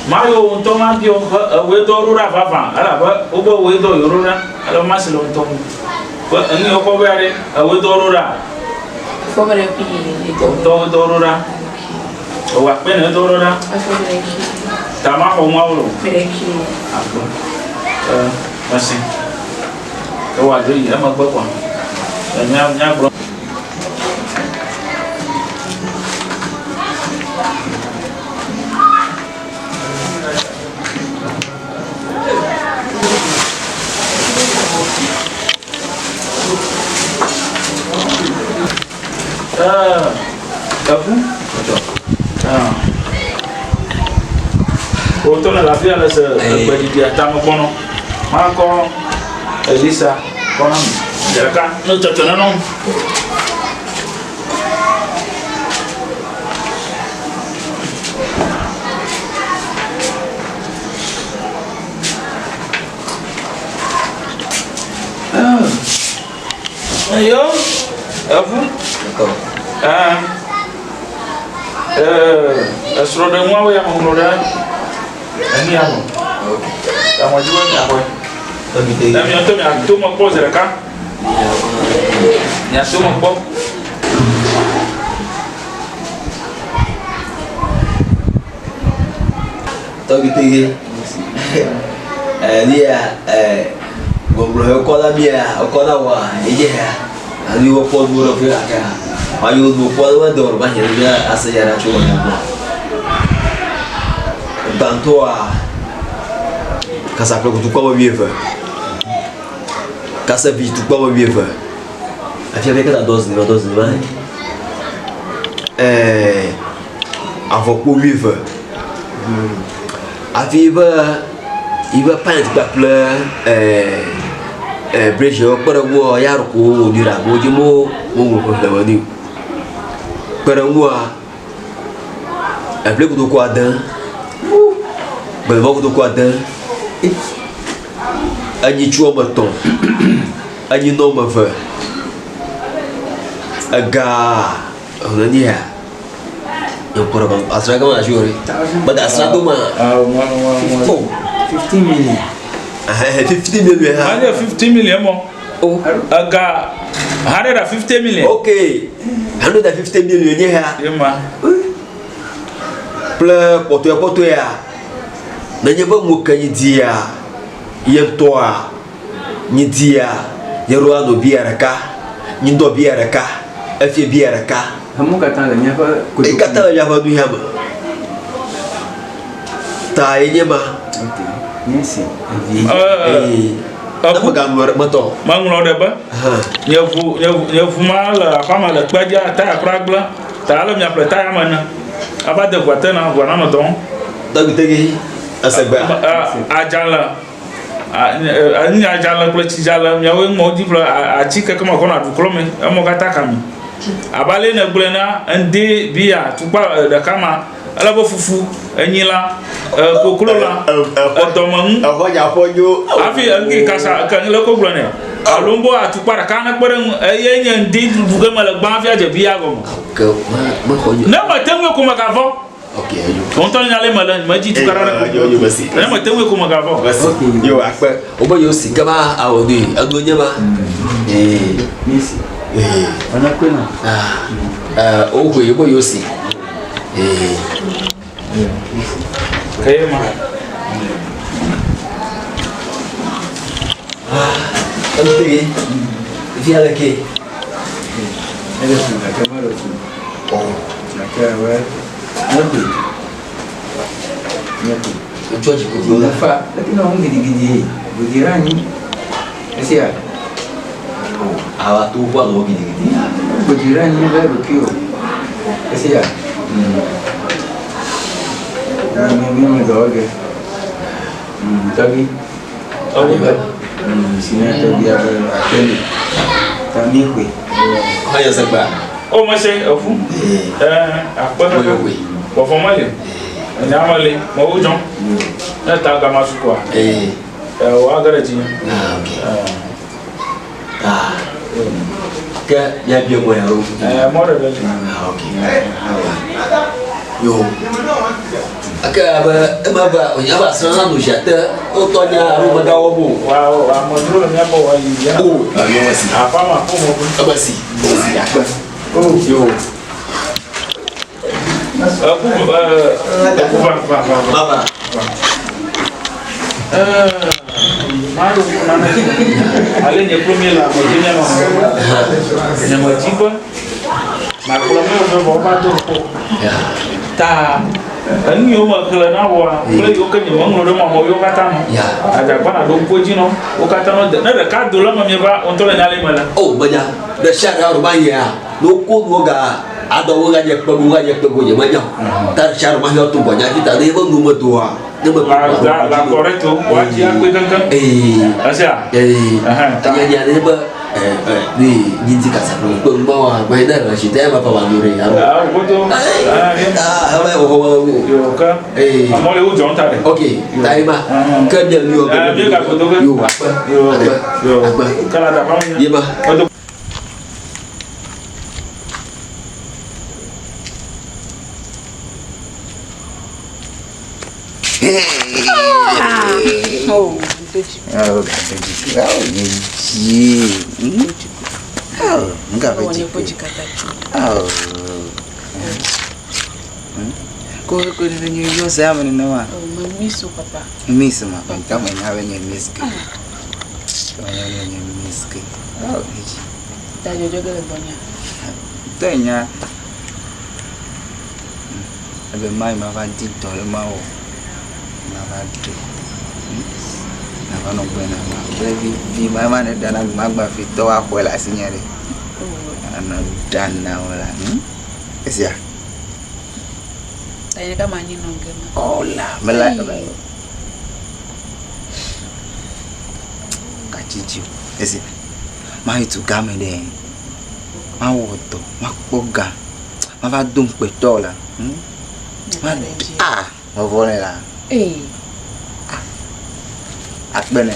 Mayo ŋutɔ mabiɔ be ewòe dɔ ɖo ɖa vavã elabe wobe wòe dɔ yewo ɖo ɖa ale be masi le wò ŋutɔ ŋu. Be enu yi wokpɔ be ya ɖe ewòe dɔ ɖo ɖa? Wò ŋutɔ wò dɔ ɖo ɖa. Ewɔ akpe ne dɔ ɖo ɖa. Ta maxɔ nuawo lo. Akpe. Ee, mesi. Ewɔ adzo yi emegbe kɔa. Mía míagblɔ. Eʋu. Wotɔ le afi ya le se egbeɖiɖia tame kpɔnɔ. Makɔ Elisa kɔ na mi. Ɖeka ne tsɔtsɔ nenɔ. Eyo, eʋu. Esrɔ̃ɖeŋuawo ya meŋlɔ ɖe enu ya me. Ame dzi be miaxɔe. Ne miawo ŋutɔ miato me kpɔ zi ɖeka. Miato me kpɔ. Tɔgbitege elia gbɔgblɔ he kɔ na mía ekɔ na wa edze ya alo wo kpɔ nu ɖe fi gake ayo nu kpɔ ɖe dɔ ba nye mía ase ya ɖa tso wɔna gbɔ. Gbãtɔa kasaƒle kotoku ame wuieve, kasevi tukpa ame wuieve. Afia be kata dɔzi ma dɔzi ma. Ɛɛ avɔkpo wuieve. Hafi yiƒe yiƒe pant kpakple ɛɛ breziwo kpe ɖe eŋua ya ɖeko wowɔ nui ɖe amewo dzi mewoŋlɔ xexlẽme nɛ o. Kpe ɖe eŋua eƒli kotoku ade, gbevɔ kotoku ade, enyitsu woame etɔ̃, enyinɔ woame eve, ega nenie. Asra kama na sure. But asra do ma. Oh. 15 million. Eh, 50 million. Ha. Anye 50 million mo. Oh. Aga 150 million. Okay. 150 million nye ha. Yema. Kple kpɔtɔe kpɔtɔea. Nenye be mo ke nyi dia ye ŋutɔa nyi dia ye ɖo ano bia ɖeka, nyi ŋdɔ bia ɖeka, efie bia ɖeka. Amewo katã le míaƒe kotoku. Eyi katã le míaƒe nu ya me. Ta ye nye ma. Ok, nye si evi. Ee, ne megaŋlɔ ɖe metɔ. Meŋlɔ ɖe be. Nye ʋu nye nye ʋu ma le aƒea me le kpe dzi taya kura gblẽ. Ta ale miaƒle taya me ene. Ava de ʋua te na ʋua nanɔ dɔ wɔm. Tɔgbitegi esegbea. Adzalẽ Enye adzalẽ kple tsidzalẽ miawoe ŋmɔ wodzi ƒle atike ke me kɔ nɔ aɖu klɔm emɔ katã ka mi. Abe ale nègblɔe na ŋdi biya tukpa ɖeka ma ele be fufu, enyilã, koklolã, edɔmenu. Hafi ŋdi kasa ke leke wogblɔ nɛ alo ŋbo atukpa ɖeka nekpe ɖe eŋu eye nye ŋdi ɖuɖu ge mele gbã hafi adze biya gɔme. Ne mete ŋui ko megavɔ. Okay, yo. Ŋutɔ nya le mele medzi tukaɖa ɖe ko. Yo yo mesi. Ne mete ŋui ko megavɔ. Mesi. Yo akpe. Wobe yo si kema awɔ nui. Enu nye ma. Ee. Mesi. Ee. Ɔna koe na. Ah. Eh, woxɔe wobe yo si. Ee. Keye ma. Ah, enu Via le ke. Ele fi gake mele fi. Oh. Gake wɛ nye koe. Nye koe. Etsɔ dzi kodo la. Fa leke na ŋu gidigidi ye. Godi ɖe anyi. Esia. Oh, awa to ƒu anɔ gidigidi. Godi ɖe anyi be ɖokui o. Esia. Mi mi mi dɔ wɔ ge. Tɔgbi. Tɔgbi. Si ne tɔgbi abe akpeli. Ta mi koe. Xɔyɛ sɛgbea. O mese eƒu. Ɛɛ akpe kaka. Vɔvɔ meli. Enya meli. Mewo dzɔm. Ne ta gama su koa. Ee. Ɛ woage ɖe dzinye. Ah, ok. Ah. Ke míabia mɔ ya ɖo. Ɛɛ mɔ ɖe ɖe li. Ah, ok. Yo. Ake abe ema va onya va srɔ̃ na no ziate wotɔ nya alo megawɔ mo. Wa wa amedzro le míagbɔ wa yi ya. O, alo esi. Aƒea me aƒe me. Ebe si. Esi akpe. O. Yo. Eku eku va va va. Baba. Maɖo ŋku nane dzi. Ale nye kple mi le ame dzi míanɔ nye me dzi be makplɔ mi wo vɔ va do kpo. Ta enu yiwo me xlẽ na woa kple yiwo ke nye meŋlɔ ɖe me amewo yiwo katã nɔ. Adzagba naɖo ŋku edzi nɔ wo katã nɔ de ne ɖeka do le eme mieva ŋutɔ le nya le me le. O menya ɖe sia ɖe aɖo va yia. Ne woko nuwo ga adɔ wo ganye kpe wo ganye kpe go nye menya o. Ta sia ɖe mahia to gbɔnya dzi ta ne yebe nu me doa ne me La la la kɔrɛ to wa dzi akpe kankan. Ee. Esia. Ee. Ɛhɛn ta. Enya nya ne be ɛ ɛ ne nyiti kasa kple kpe ŋgba wa gba ne le si te ma fa wa nu re aro. Ah woto. Ah Ah ebe wo wo wo. Yo ka. Ee. Amewo le wo dzɔm ta ɖe. Ok, ta ye ma. Ke mia nu yɔ Eh, mi ga godo ge. Yo akpe. Yo. Akpe. Yo. Akpe. Kala da pa mi. Ye ma. Odo. Oh, doji. Oh, doji. Oh, nye dzi. Oh, nga Wɔ be nye dzi. ƒe dzi katã tso. Oh. Ko ko ne nye yɔ se ame nenema. Oh, me miss wo papa. Miss ma, nta me nya be nye miss ke. Me nya be nye miss ke. Oh, nye dzi. Ta dzɔdzɔ ge le gbɔnyea? Tɔ nya. Ebe ma yi mava di dɔ ɖe ma wɔ. Mava ɖe. Mava nɔ gbe na ma kple vivi ma ma ne ɖa na magba fi tɔ axɔe le asinye ɖe. Anɔ ɖa na wo la. Esia. Ta yi ɖeka ma nyi nɔ ge ma. Ɔla mele gatsi dzi o. Esi mayi du gã me ɖe mawɔ dɔ makpɔ ga mava do ŋukpe tɔ la. Ma ah mevɔ nɛ la. Ee. Ah akpe nɛ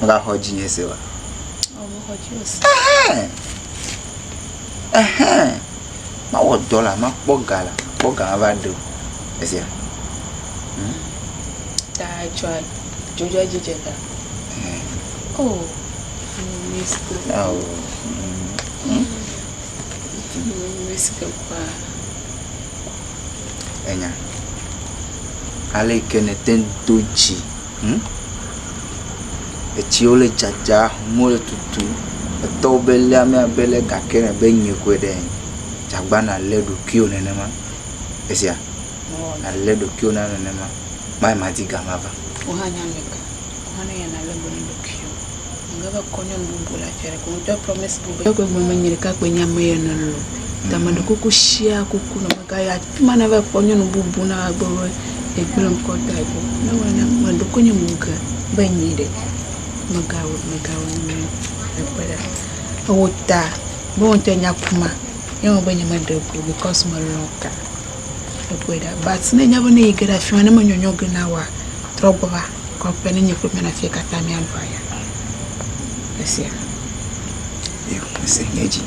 megaxɔ dzinye se oa. Ɔ mexɔ dziwò se. Ɛhɛn ɛhɛn mawɔ dɔ la makpɔ ga la kpɔ ga mava ɖe o. Esia. Ta etsɔa dzodzɔa dzi dze ga. Oh, miss ke. Oh. Miss ke kpa. Enya. Ale yi ke nète ŋu do dzi. Hm? Etsiwo le dzadza, amewo le tutum. Etɔwo be lé amea be lé gake nèbe nye koe ɖe. Dzagba nalé ɖokuiwò nenema. Esia. Nalé ɖokuiwò na nenema. Mayi madi ga mava. Wò hã nya nu ka. Wò hã ne ya nalé be na ɖokuiwò. Mègava kɔ nyɔnu bubu le afi aɖeke o. Ŋutɔ promise be be gbe menye ɖeka kpe nye ame ya nelɔ̃. Ta meɖe kuku sia kuku nɔ megayi afi ma nava kpɔ nyɔnu bubu na agbe be yegblẽ ŋkɔ da ɖi. Ne wɔ na meɖe konye mu ge be nyi ɖe. Megawɔ megawɔ nu ekpe ɖa. Ewò ta be wò ŋutɔ nya kuma ye wɔ be nye meɖe go because melɔ̃ ta. Ekpɔe ɖa but ne enya be ne yi ge ɖe afi ma ne menyɔnyɔ ge na woa trɔ gbɔ va kɔƒe ne nye kple míanɔ afia katã míaɖu aya. Esia. Yo, ese nye dzi.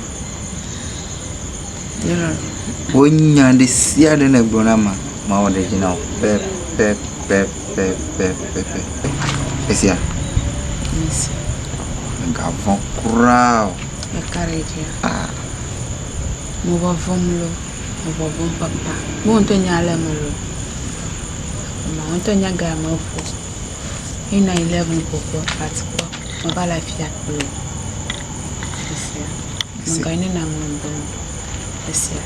Wo nya ɖe sia ɖe ne gblɔ na ma, mawɔ ɖe dzi na wò pɛpɛpɛpɛpɛpɛ. Esia. Esi. Mègavɔ̃ kura o. Eka ɖe dzia. Ah. Mevɔvɔ̃m loo. Mevɔvɔ̃m papa. Be wò ŋutɔ nya ale melɔ. Wò ŋutɔ nya ga meƒo. Yina 11 ƒoƒe but kpɔ meva le afia kple wò. Esia. Megayi ne nàŋlɔ be o. Esia.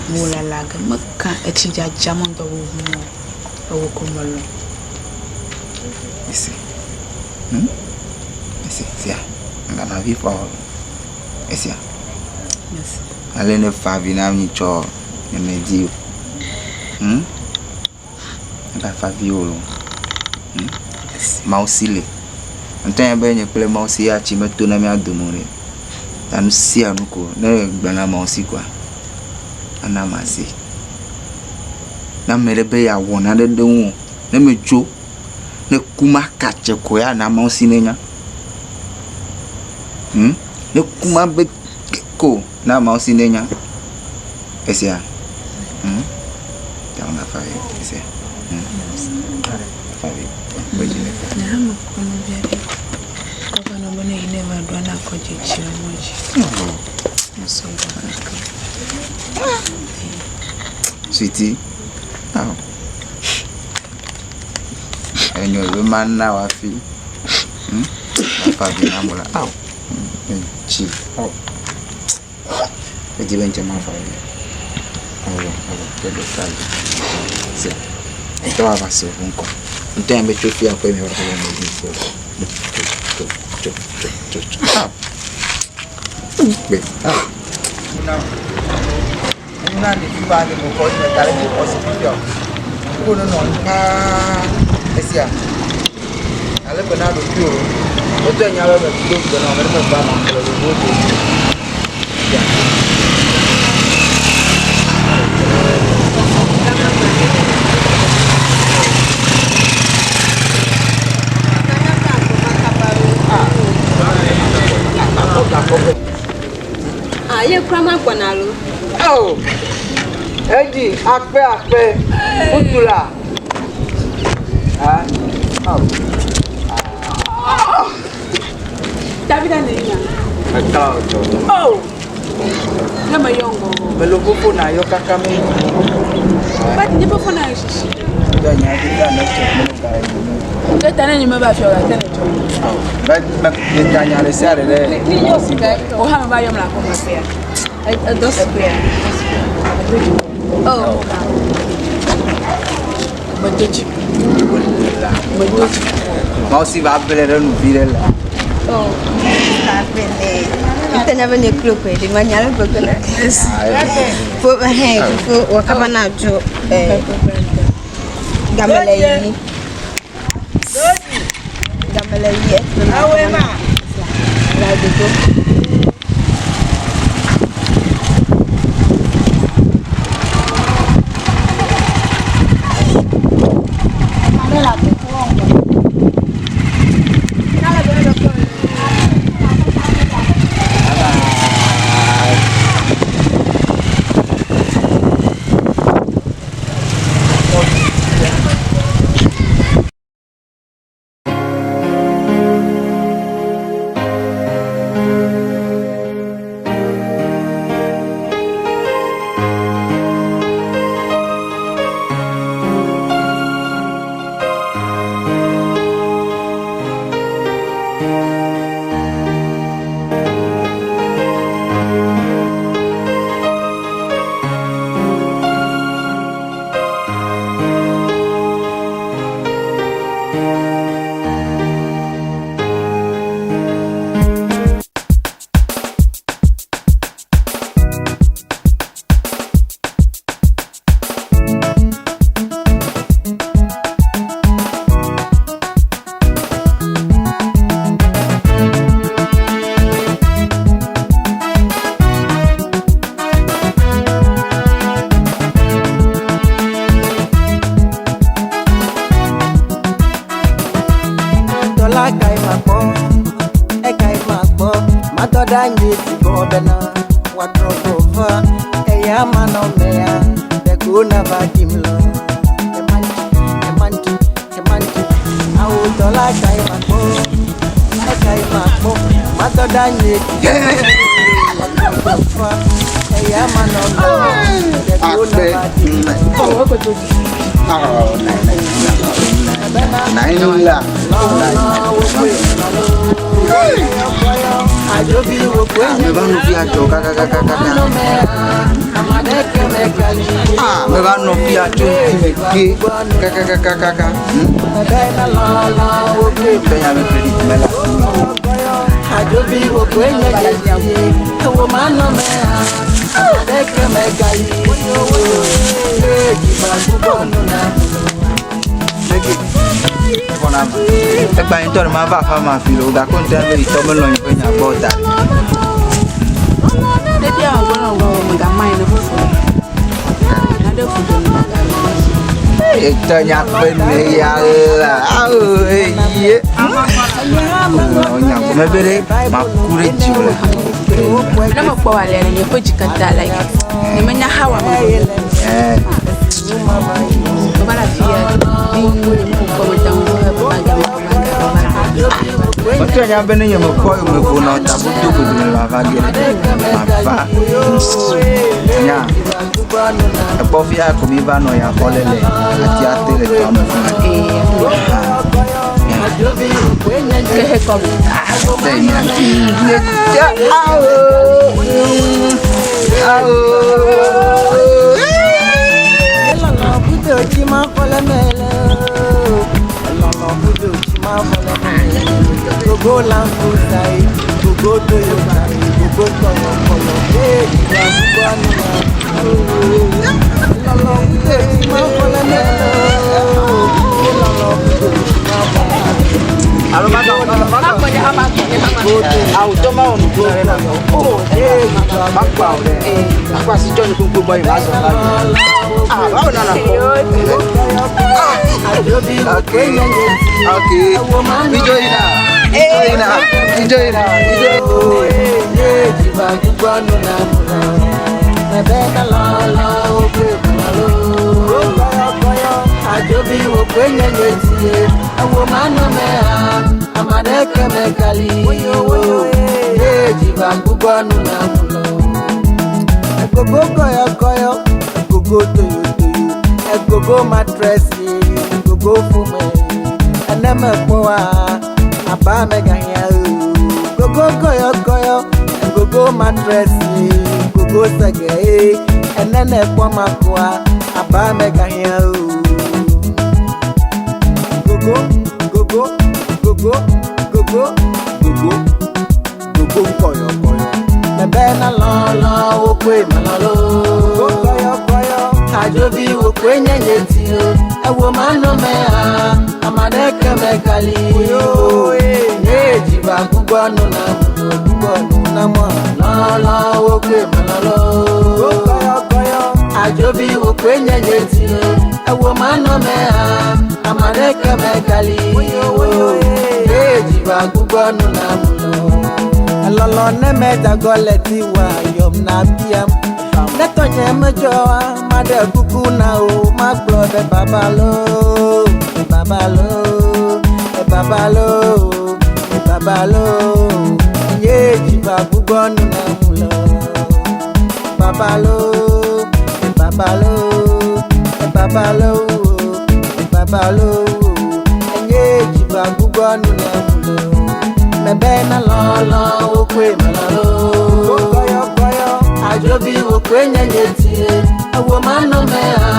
Mewò lala ge meka etsi dzadza me ŋdɔ ʋuʋum o. Ewò ko melɔ. Esi. Hm? Esi sia. Mèganɔ avi fam o. Esia. Esi. Ale ne fa avi na mi tsɔ nye medi o. Hm? Megafa avi o. Hm? Mawu si li. Ŋutɔ nya be nye kple Mawu si ya tsi meto na mía dome o ɖe. Ta nu sia nu ko ne egblɔ na Mawu si koa, ana masi. Ne ame ɖe be yeawɔ nane ɖe ŋuwò, ne medzo, ne ku maka tse ko ya na Mawu si nenya. Hm? Ne ku ma be ko na Mawu si nenya. Esia. Hm? Ta megafa avi o. Esia. Hm? Fa avi. Kpɔ dzi le. Nye hã mekpɔ nɔvia ɖe. Kɔ va nɔ be ne yi ne va ɖoa na kɔ dze tsi le mɔ dzi. Mesɔ gbɔ kaka. Sweetie. Aw. Enyo be mana wò hafi. Hm? Mafa avi na mo la. Aw. Tsi. Aw. Edzi be ŋtsɛ mafa avi. Awɔ awɔ ke ɖeka li. Se. Ŋtɔ ava se ʋu ŋkɔ. Ŋtɔ ya be tso fia kɔe mi va be me dzi se. Tso tso tso tso tso tso. Aw. Kpe. Aw. na wò. Enyo na ɖevi ba le xɔ me da ɖe xɔ si fifia o. Ko ne nɔ anyi paa esia. Ale be na ɖokuiwò. Wotɔ nya be medo ŋugbe na wò be ne meva maƒle ɖoɖo do. Ya. Ah, ye kura ma gbɔna alo? Oh, Edi, akpe akpe, ŋutsu la. Ah, oh. Davida ne yina. Mekla o dzɔ. Oh, ne me yɔ ŋgɔ. Melo fofo na yɔ kaka me. Bati nye fofo na sisi. Dɔ nya bi da ne tsɔ me ga yi. Ke ta ne nye me va fiɔ gake ne tsɔ. Me me me ta nya ɖe sia ɖe ɖe. O hã me va yɔm le akɔme ƒea. Edɔ Eƒea. Oh. Medo dzi. Medo dzi. Mawu si va ble ɖe nu vi ɖe le. Oh. Ntenya be nye klo koe ɖe manya le gbegbe na. Fo hɛn fo wɔ kaba na dzo eh game le yi. Game le yi esi me. La dodo. Dɔla kae makpɔ, ekae makpɔ, matɔ ɖe anyi si gbɔ bena woatrɔ gbɔ va eya manɔmea ɖeko nava ɖim lɔ. Emanti, emanti, emanti, awo dɔla kae makpɔ, ekae makpɔ, matɔ ɖe anyi si gbɔ woatrɔ gbɔ va eya manɔmea ɖeko nava ɖim lɔ. Oh, nine, nine, nine, nine, la. Ah, me va nu fia tso kakakakaka. Ah, me va nɔ fia tso ŋuti me ke kakakakaka. Tɔ nya be credit me la. Xɔna me. Egba ŋutɔ ne ma va aƒea me afi lo gake ŋutɔ be yitɔ melɔ̃ yi ƒe nya gbɔ o da ɖi. Ɖevia wɔ gbɔ wɔ megama yi ne fofo. Naɖe fu ɖe nu. Etɔ nya kpe ne ya la. Awo eye. Nya ko mebe ɖe maku ɖe dzi o le. Ne mekpɔ wɔ alea nye ƒe dzi katã like nye menya how am I. Meva le afi ya vi nye mekpɔ meta ŋu be baba ge baba ge baba ge. Wotɔ nya be ne nye mekpɔ yi me vo nɔ ta godo godo me vava ge ɖe mava. Nya ekpɔ fia ko mi va nɔ ya xɔ le le atia te le tɔa me fima. Ke he kɔme. Tɛ nya. Nye awo. Awo. Gbogbo lankusa yi, gbogbo toyota yi, gbogbo kọlọkọlọ, ee ìgbà. Egogo kọyọkọyọ, egogo toyotoyo, egogo matresi, egogo fome, eneme kpɔwa, aba megahia o. Gogo kɔyɔkɔyɔ, egogo matresi, gogo sege, enene kpɔmakoa, aba megahia o. Gogo, gogo, gogo, gogo, gogo, gogo kɔyɔkɔyɔ. Bẹ̀bẹ̀ náà lọ́lọ́ oko ìmọ̀lọ́lọ́. Gogo kɔyɔkɔyɔ. Àjọbí òkú ẹ̀yẹ̀yẹ̀ tí o. Ẹ̀wò máa ń nọ mẹ́ha, àmàdẹ́kẹ́ mẹ́kàlí. Ní èjìbá gbúgbọ́ nù náà gbúgbọ́ nù náà mọ̀. Lọ́lọ́ oko ìmọ̀lọ́lọ́. Gogo kɔyɔkɔyɔ. Àjọbí òkú ẹ̀yẹ̀yẹ̀ tí o. Ẹ̀wò máa ń nọ mẹ́ha, àmàdẹ́kẹ́ mẹ́kàlí. Ní èjìbá gbúgbọ́ nù náà mọ̀. Elɔlɔ ne medzagɔ le tiwa yɔm na biam. Ne tɔnye medzɔa, maɖe kuku na o, magblɔ be baba loo, baba loo, baba loo, baba loo. Nye dziba gbugbɔ nu na mu lɔ. Baba loo, baba loo, baba loo, baba loo. Nye dziba gbugbɔ nu na mu lɔ. Bẹ̀bẹ̀ náà lọ́lọ́ oko ìmọ̀lọ́lọ́. Kọ́yọ́kọ́yọ́. Àjọbí òkú ẹ̀yẹ̀yẹ̀ tiẹ̀. Ẹ̀wò máa ń nọ mẹ́ha,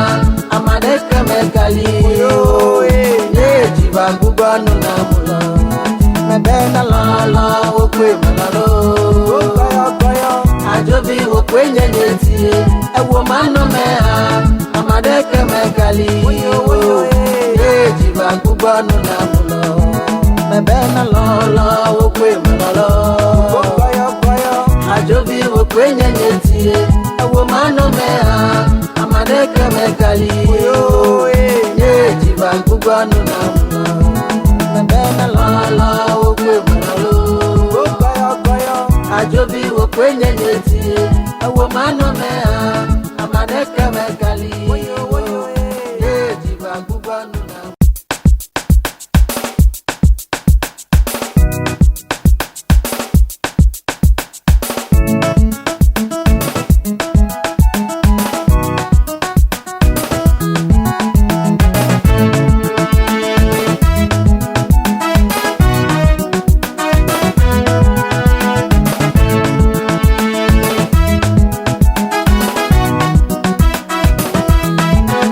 àmàdẹ́kẹ́ mẹ́kàlí. Ní èjìbá gbúgbọ́ nù náà mú lọ. Bẹ̀bẹ̀ náà lọ́lọ́ oko ìmọ̀lọ́lọ́. Kọ́yọ́kọ́yọ́. Àjọbí òkú ẹ̀yẹ̀yẹ̀ tiẹ̀. Ẹ̀wò máa ń nọ mẹ́ha, àmàdẹ́kẹ́ mẹ́kàlí. Ní èjìbá gbúgbọ́ nù náà mú lọ. Bẹ̀bẹ̀ náà lọ́lọ́ oko ìmọ̀lọ́lọ́. Kọ́yọ́kọ́yọ́. Àjọbí òkú ẹ̀yẹ̀yẹ̀ tiẹ̀. Ẹ̀wò máa ń nọ mẹ́ha, àmàdẹ́kẹ́ mẹ́kàlí. Ní èjìbá gbúgbọ́ nù náà mú lọ. Bẹ̀bẹ̀ náà lọ́lọ́ oko ìmọ̀lọ́lọ́. Kọ́yọ́kọ́yọ́. Àjọbí òkú ẹ̀yẹ̀yẹ̀ tiẹ̀. Ẹ̀wò máa ń nọ mẹ́ha, àmàdẹ́kẹ́ mẹ́kàlí. Ní èjìbá gbúgbọ́ nù náà mú lọ.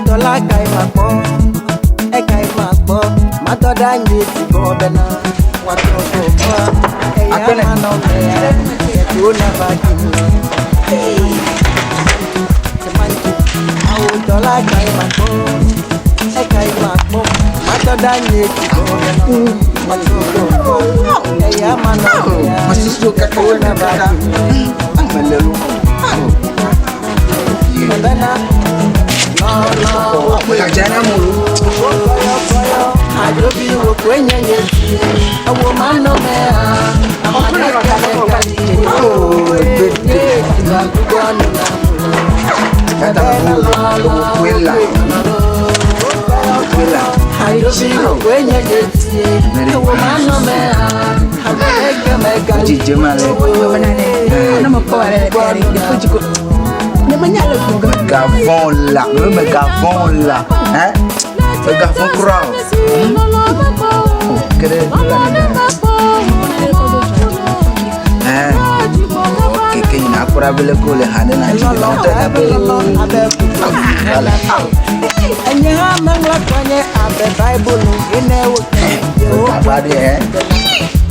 Tọ́lá ka ìmà kpọ́, ẹ̀ka ìmà kpọ́, màtọ́dá nyé ti bọ́ ọbẹ̀ náà, wà tó bọ̀ bọ́, ẹ̀yà máa nọ mẹ́ya, ẹ̀kú náà bá kì í lọ. Àwọn tọ́lá ka ìmà kpọ́, ẹ̀ka ìmà kpọ́, màtọ́dá nyé ti bọ́ ọbẹ̀ náà, wà tó bọ̀ bọ́, ẹ̀yà máa nọ mẹ́ya, ẹ̀kú náà bá kì í lọ. Ọbẹ̀ náà Megavon la, megavon la, hein? Megavon kura o. Kere Hein? Ok, ke nyina akura bele ko le hane na ji la ntɔ na bele. Voilà. Enye hã meŋlɔ tɔnye abe Bible ene wo Gaba de hein?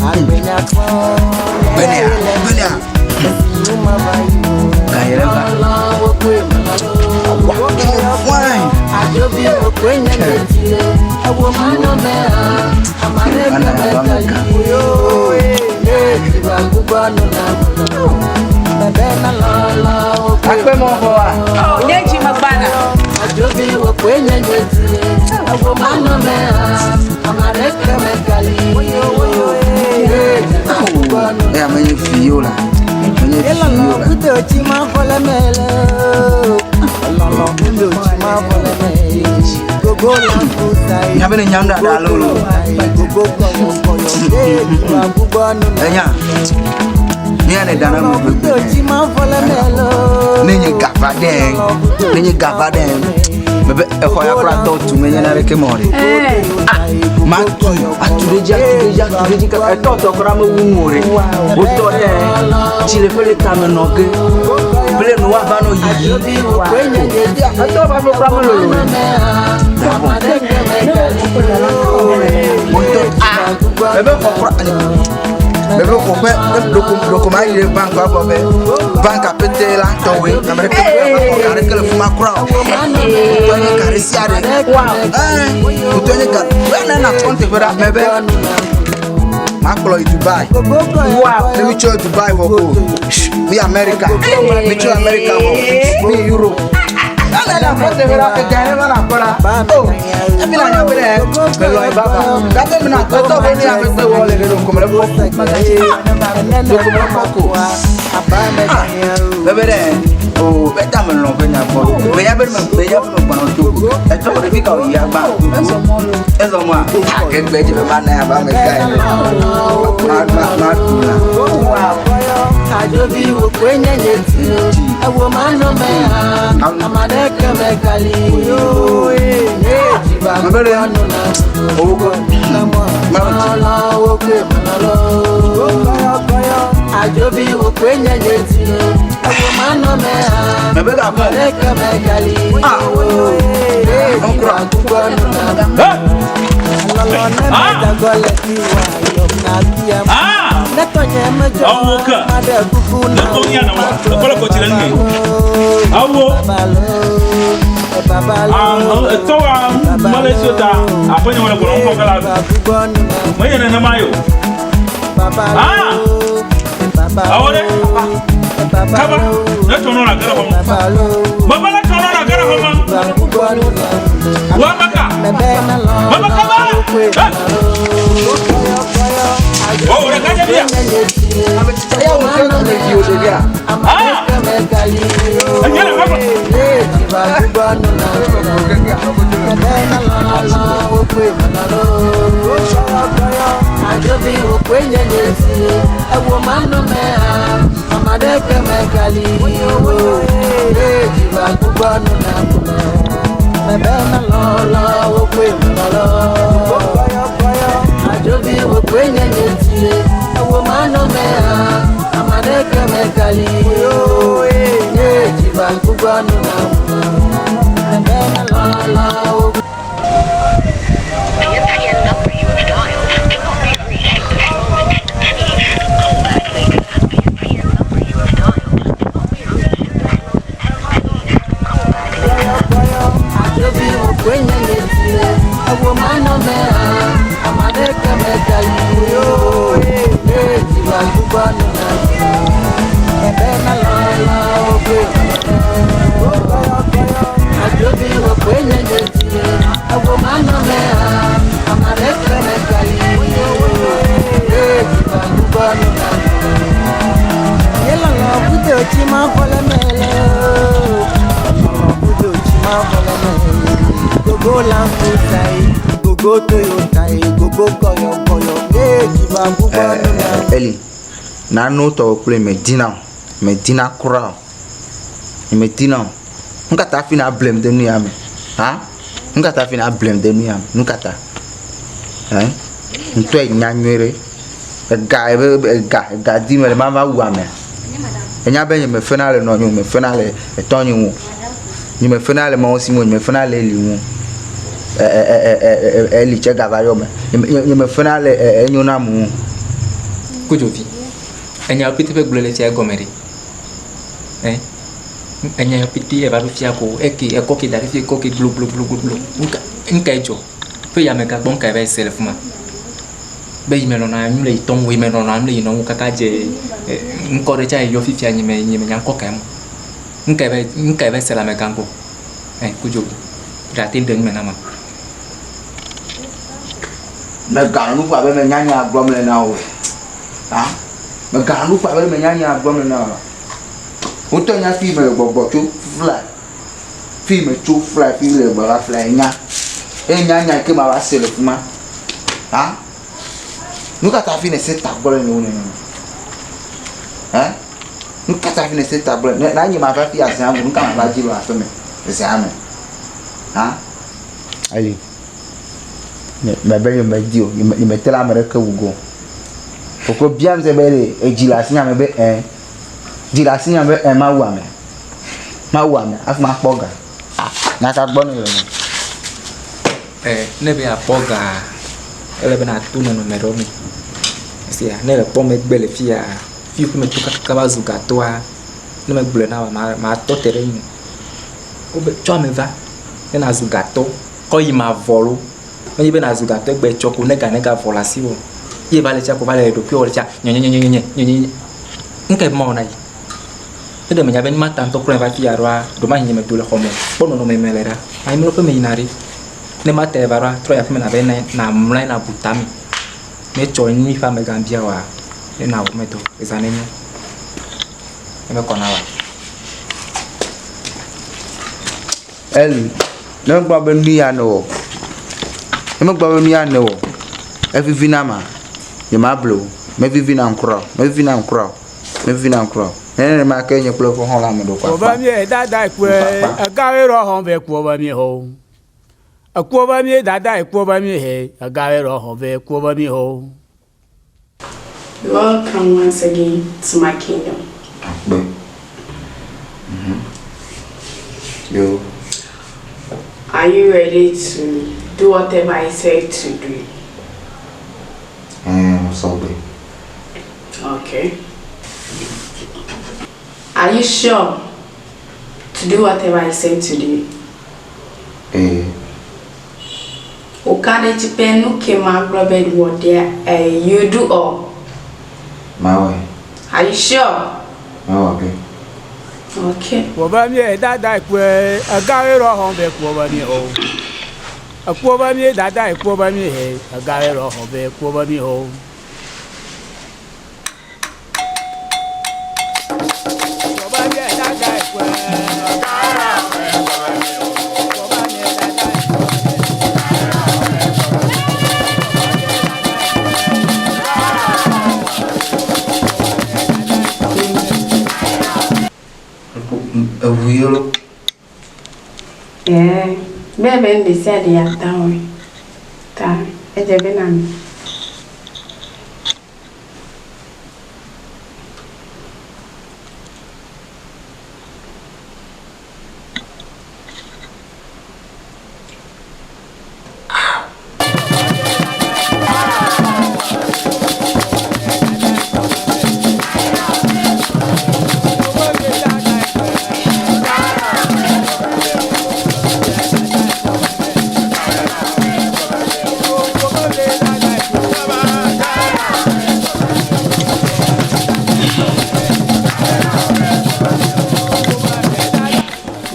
Agbenya kpɔ Gbɛnɛa, gbɛnɛa. Ka yɛrɛ ba. viwo. Mana ya va amegã. Akpe mɔ vɔ wa. Nye dzi me gbana. Eya menye viwo la. Menye viwo la. Nya be ne nyam ɖaɖa alo lo. Enya. Nya ne dana me gbegbe. Ne nye gava ɖe. Ne nye gava ɖe. Mebe exɔ ya kura tɔ tu menye na ɖeke mɔ ɖe. Ma tu atu ɖe dzi atu ɖe dzi atu ɖe dzi kaka etɔ tɔ kura mewu nu o ɖe. Wotɔ ɖe tsi le ƒe le tame nɔ ge. Ble nu woava nɔ yiyi. Etɔ va ƒe kura melolo ɖe. Wotɔ a mebe xɔ kura mebe xɔ ƒe ɖoko ɖoko ma yi ɖe bank agblɔ be bank apete la tɔwoe ame ɖeke ƒe xɔ ga ɖeke le fi ma kura o. Wotɔ nye ga ɖe sia ɖe. Ɛɛ wotɔ nye ga wɛ ne na kɔnte ƒe ɖa mebe makplɔ yi Dubai. Ne mi tso Dubai vɔ ko mi America mi tso America vɔ mi Europe. Ele na kɔnte ƒe ɖa ega ne va na kpɔ ɖa. O emi na nya be ɖe melɔ yi baba. Gake mi na etɔ be ne ya gbegbe wɔ le ɖe ɖoko me ɖe kpɔ ko. Ɖoko me ɖe kpɔ ko. Ah bebe ɖe o be ta melɔ ƒe nya gbɔ. Be nya be me be nya be me gbɔna to ko. Etɔ ɖevi ka wòyi agba. Ezɔ mɔa. Kegbe dzi be ma na ya ba ame ka yi. Ma ma ma ɖu la. Mebe ɖe owo kɔ. Ma Mebe ga kɔ. Ah. Ɔkura. Awo ke ne to nya na wa ekɔlɔ kɔ tsi le nu awo etɔ wa mele si ta aƒe nye wole gbɔlɔ ŋkɔ ke la menye nenema ye o ah awo ɖe kaba ne tɔ nɔ la ge ɖe xɔ me baba ne tɔ nɔ la ge ɖe xɔ me wa maka baba kaba o ɖeka nye bia Eya wo ke le viwo ɖevia. ah enye le kaba. Eli, nanu tɔwo kple medina o, medina kura o, medina o. Nu ka ta hafi na blem de nu ya me? Ha? Nu ka ta hafi na blem de nu ya me? Nu ka ta? Ɛ? Ŋutɔe nya nyuie ɖe. Ega ebe ega ega di mele mava wu amea. Enya be nye mefena le nɔnye o, mefena le etɔnye ŋu o. Nye mefena le mawo si ŋu o, nye mefena le Eli ŋu o. Ɛ ɛ ɛ ɛ ɛ Eli tse gava yɔ me. Nye nye mefena le ɛ enyo nam ŋu o. Kodzovi, enya pete ƒe gblɔ le fia egɔme ɖe. Ɛ enya pete eva ɖo fia ko eke ekɔ ke da ɖe fi ekɔ ke gblogblogblogblo. Nuka nukae dzɔ? Ƒe ya amegã gbɔ nukae va yi se le fima? Be yi me lɔna nu le yi tɔ ŋu, yi me lɔna nu le yi nɔ ŋu kaka dze ŋkɔ ɖe tsa yi yɔ fifia nye me nye me nya ŋkɔ kae ma. Nukae va yi nukae va yi se le amegã gbɔ? Ɛ Kodzo ɖe ate ɖe nu me na ma. Mèganɔ nu ƒo abe menya nya gblɔm le na wò o. Ha? Mèganɔ nu ƒo abe menya nya gblɔm le na wò o. Wò ŋutɔ nya fi mele gbɔgbɔ tso fla. Fi metso fla fi le gbɔ va fla enya. Eye nya nya ke mava se le fi ma. Ha? Nu ka ta fi nèse tagbɔ le nyewo nenema? Ha? Nu ka ta fi nèse tagbɔ le ne na nye mava fi azã me nu ka mava dzi le aƒe me zã me? Ha? Eli. Mebe nyemedi o, nyemete le ame ɖeke wu ge o. Koklo biam se be ɖe edzi le asinye ame be ẽ. Dzi le asinye be ẽ mawu ame. Mawu ame hafi makpɔ ga. Ah, nya ka gbɔ nèle nɛ? Ẽ, ne be yeakpɔ gaa, ele be nàto nɔnɔme ɖewo me. Esia, ne èkpɔ megbe le fiya, fi yi meto kakaka va zu gatɔa, ne megblɔe na wòa, matɔ te ɖe eŋu. Wobe tsɔ ame va ne nàzu gatɔ. Kɔ yi mavɔ lo. Menye be nàzu gatɔ egbe tsɔ ko ne ga negavɔ le asiwò o. Ye va le tsia ko va le ɖokuiwò le tsia nyenyenyenyenye nyenyenye. Nu kae be mawɔ na yi? Ne ɖe menya be nu ma ta ŋutɔ kura va fiya ɖoa, ɖewomahi nye medo le xɔ me o. Kpɔ nɔnɔme yi me le ɖa. Anyimlɔƒe meyina ɖe. Ne ma tae va ɖoa, trɔ yi aƒeme nàva yi nàmlɔ anyi nàbu tame. Ne etsɔ nyui ƒe amegã bia wòa, ne nàwɔ eme dɔ. Ezã nenyo. Eme kɔ na wòa. Eli, ne megblɔ be nu ya newɔ, ne megblɔ be nu ya newɔ, evivi nam ma, nyemable o. Mevivi nam kura o, mevivi nam kura o, mevivi nam kura o. Ne nenema ke nye kple eƒe xɔlɔ̃ ame ɖewo Kpɔ be mie dada kpɔe, egawoe rɔ xɔm vɛ kpɔ be mie xɔ. Ekpɔ be mie dada kpɔ be mie he, egawoe rɔ xɔm vɛ kpɔ be mie xɔ. Welcome once again to my kingdom. Akpe. Mhm. Yo. Are you ready to do whatever I said to do? Sɔgbe. Okay. Are you sure to do whatever I said to do? Eh. Wòka ɖe edzi be nu ke magblɔ be wɔ ɖea, eh, you do all. Mawɔe. Are you sure? Mawɔ ge. Okay. Kpɔ be mie dada kpɔe, egawoe rɔ xɔm vɛ kpɔ be mie xɔ. Ekpɔ be mie dada kpɔ be mie he, egawoe rɔ xɔm vɛ kpɔ be mie xɔ. Eʋu ye lo. Ɛɛ, be be nu ɖesiaɖe yeata wɔe. Ta edze be nànɔ.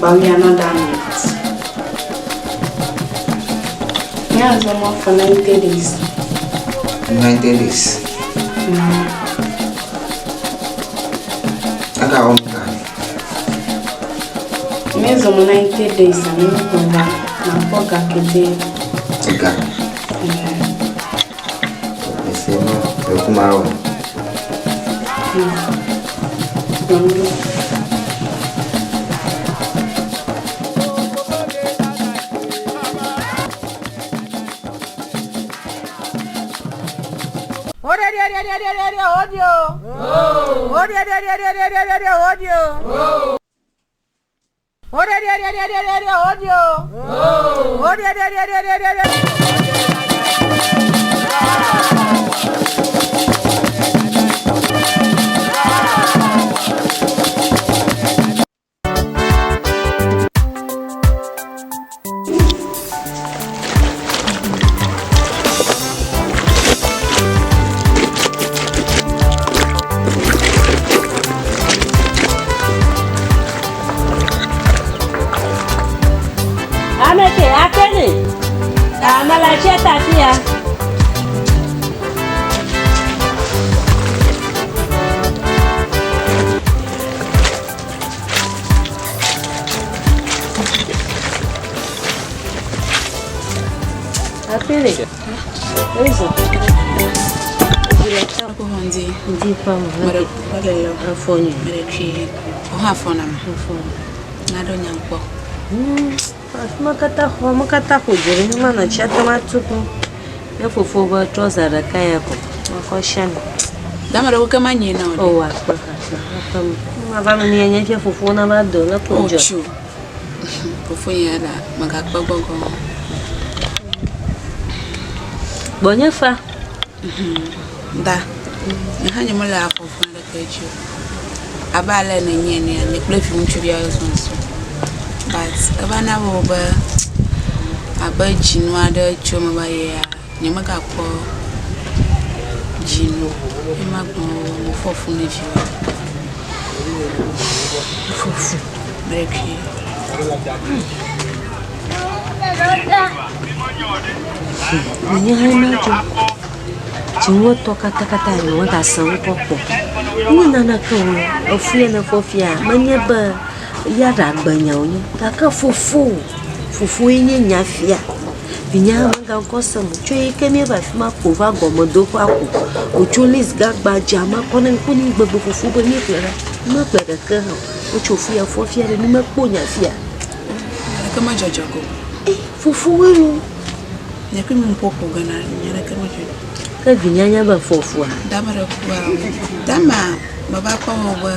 But we are not done yet. Yeah, it's more for 90 days. 90 days. Aka wɔn ka. Mezo mo 90 days and me go na kpɔ gakede. Ga. Ese no, ekuma wɔ. Afi le. Ezɔ. Ndi. Ndi ƒe ame. Meɖe kpɔ le lɔ. Afɔ nyi. Meɖe kui. Wo hã fɔ nam. Afɔ. Naɖo nya kpɔ. Afi ma katã xɔ me katã ƒo dzo ɖe ma nɔ tsia te ma tu kpɔ. Ne fofo be trɔza ɖeka ya ko makɔ sia nu. Dame ɖe wo ke ma nyi na o. O akpe akpe akpe. Ma va me nye nye fia fofo na va do ne ko dzo. Tsu. Fofo nye la megakpɔ gbɔgɔ. Gbɔnye fa. Da. Nye hã nye mele afɔ fɔ ɖeke dzi o. Abe ale nènye enea, nye kple viŋutsuvia zɔzɔm. But eva na wɔ be abe dzinu aɖe tso eme va yia, nyemegakpɔ dzinu o. Ye ma gblɔ mefɔ fu ne viwòa. Mefɔ fu. Meɖekui. Menye hã madzɔ. Dziwotɔ katakata nye megase ŋkɔ kpɔ. Menye naneke o. Efu ya nèfɔ fia menye be ya ɖe agbenya wònye gake fofowò, fofowoe nye nya fia. Vinye hã megaŋkɔ sem o. Tso eyi ke míeva afi ma ko va gɔmeɖoƒea ko wòtso list gã gbadza ma kɔ ne kpɔ ne gbegbe fofo be míeƒle ɖa. Mímeƒle ɖeke hã o. Wotso fu ya fɔ fia ɖe mímekpɔ nya fia. Naneke medzɔdzɔ go. E fofowoe loo. Nye kple mi ƒoƒo ge na nye ɖeke medzɔ. Ke vinya nya be fofua. Dama ɖe kua. Dama meva kpɔ wɔ be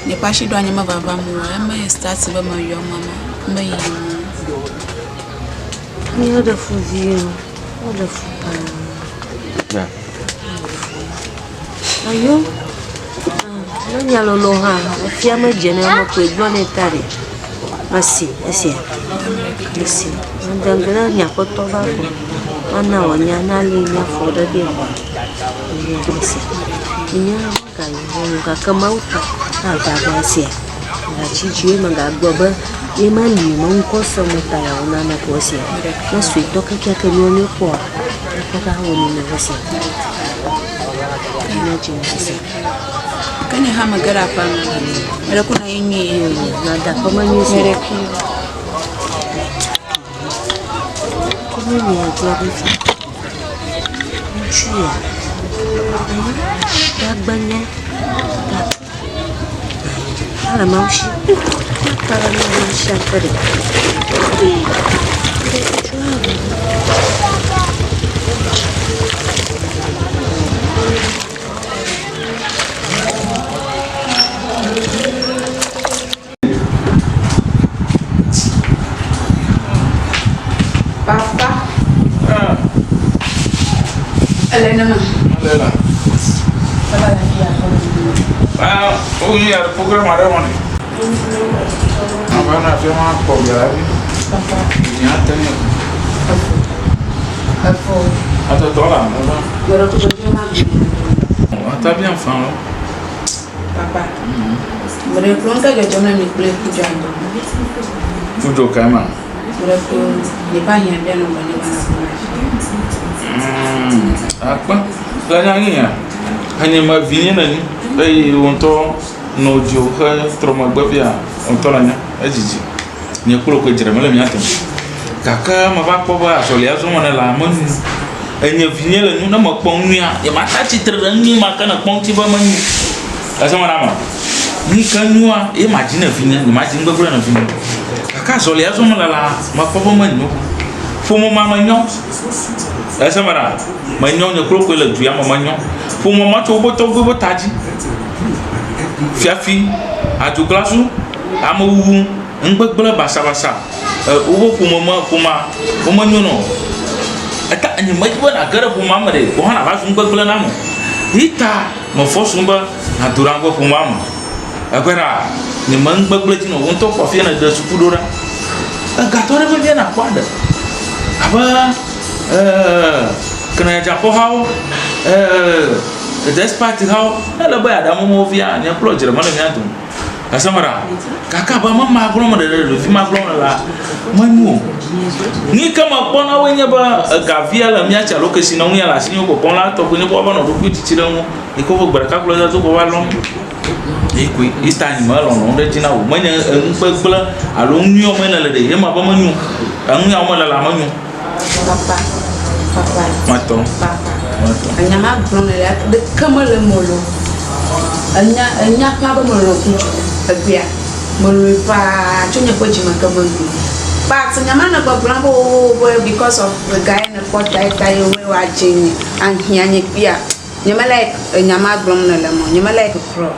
nye ƒe asi ɖo anyi mevava mu o. Eme start be meyɔ mama meyi mu. Míawo ɖe fu vie o. Woɖe fu paa. Ayo. Ne nya lolo hã efia medze ne mekoe gblɔ nɛ ta ɖe. Mesi esia. Esi. Mede ŋugble ne nye aƒetɔ va gbɔ. Mana wòanya ne ali nye afɔ ɖe ɖe. Esi. Nye megayi ʋɔnu gake Mawu ta ava va esia. Megatsi dzi ye megagblɔ be ye meli me ŋkɔ sem o ta yeawɔ nane ko esia. Ne suetɔ kekeake míawo míekpɔa, míekpɔ be awɔ nu ne esia. Ne dzi me esia. Ke nye hã mege ɖe aƒea me. Meɖe ku na ye nyuie. Nada aƒe me nyuie si. Ke ne gblɔ be fi. Ŋutsu ya. Dagbe nye. Ele mawu si. Ele mawu si akpe ɖe. Papa. Ele nema. Ele la. Ah, o yi ya program aɖe wɔn. Ava na fi ma kpɔ bia la bi. Papa. Nya te ne. Efo. Atɔtɔ la mo va. Yɔrɔ ko bɛ ma bi. Ata bia fa lo. Papa. Meɖe kplɔ ŋkɛ dzɔdzɔm na mi kple kudzo ŋutɔ. Kudzo kae ma? Meɖe kplɔ nye ƒe ahiã bia nɔ gbɔnye va na kplɔ. Akpa. Le nya ŋu ya. Enye me vi nye nenyi eye wò ŋutɔ nɔ dziwò xe trɔ megbe fia wò ŋutɔ nènya edzidzi. Nye kple wò koe dzre mele mía dome. Gake meva kpɔ be azɔlia zɔm mele la menyo. Enye vinye le nu ne mekpɔ nuya nyemate atsitre ɖe nu ma ke nekpɔ ŋuti be menyo. Ese me na ame. Nu yi ke nyoa ye madzi ne vinye nyemadzi nugbegblẽ ne vinye o. Gake azɔlia zɔm mele la mekpɔ be menyo. Ƒome ma menyo. Ese me na menyo nye kple wò koe le du ya me menyo. Ƒome ma tso woƒe tɔgbuiwo ƒe ta dzi. Fiafi, adzoglasu, amewuwu, nugbegblẽ basabasa. Woƒe ƒome me ƒomea womenyo na o. Eta nyemedi be nàge ɖe ƒomea me ɖe wò hã nàva zu nugbegblẽ nam o. Yi ta mefɔ sum be nàdo ɖe ƒe ƒomea me. Ekpɔe ɖa, nyeme nugbegblẽ dzi na o. Wò ŋutɔ kpɔ afi ya nède suku ɖo ɖa. Egatɔ ɖe vevie nàkpɔ aɖe abe ee kenadzakpɔhawo ee despite hawo. Ele be yeaɖe amewo fia nye kple wò dzre mele mía dome. Ese me ɖa. Gake abe ame ma gblɔm ɖe ɖevi ma gblɔm le la, menyo o. Nu yi ke mekpɔ na woe nye be ega via le mía tsi alo kesinɔnu ya le asinye wokpɔkpɔm la tɔgbi ne woava nɔ ɖokui tsitsi ɖe ŋu. Yi ke woƒe gbe ɖeka kple do ko va lɔm. Yi koe yi ta nye melɔlɔm ɖe edzi na wò. Menye enu gbegblẽ alo nu nyuiwo me nèle ɖe ye ma be menyo. Enu ya me le la menyo. Papa. Papa. Matɔ. Papa. Matɔ. Enya ma gblɔm nèle ɖeke mele eme o loo. Enya enya ƒã be melɔ̃ ŋutsu egbea. Melɔ̃e paa tso nye ƒe dzime ke melɔ̃e. But nya ma nɔ gbɔgblɔm be oo be because of ega ye nèkpɔ ta ye ta ye woe woadze nye ahiã nye kpuia. Nye me like enya ma gblɔm nèle me o. Nye me like kura o.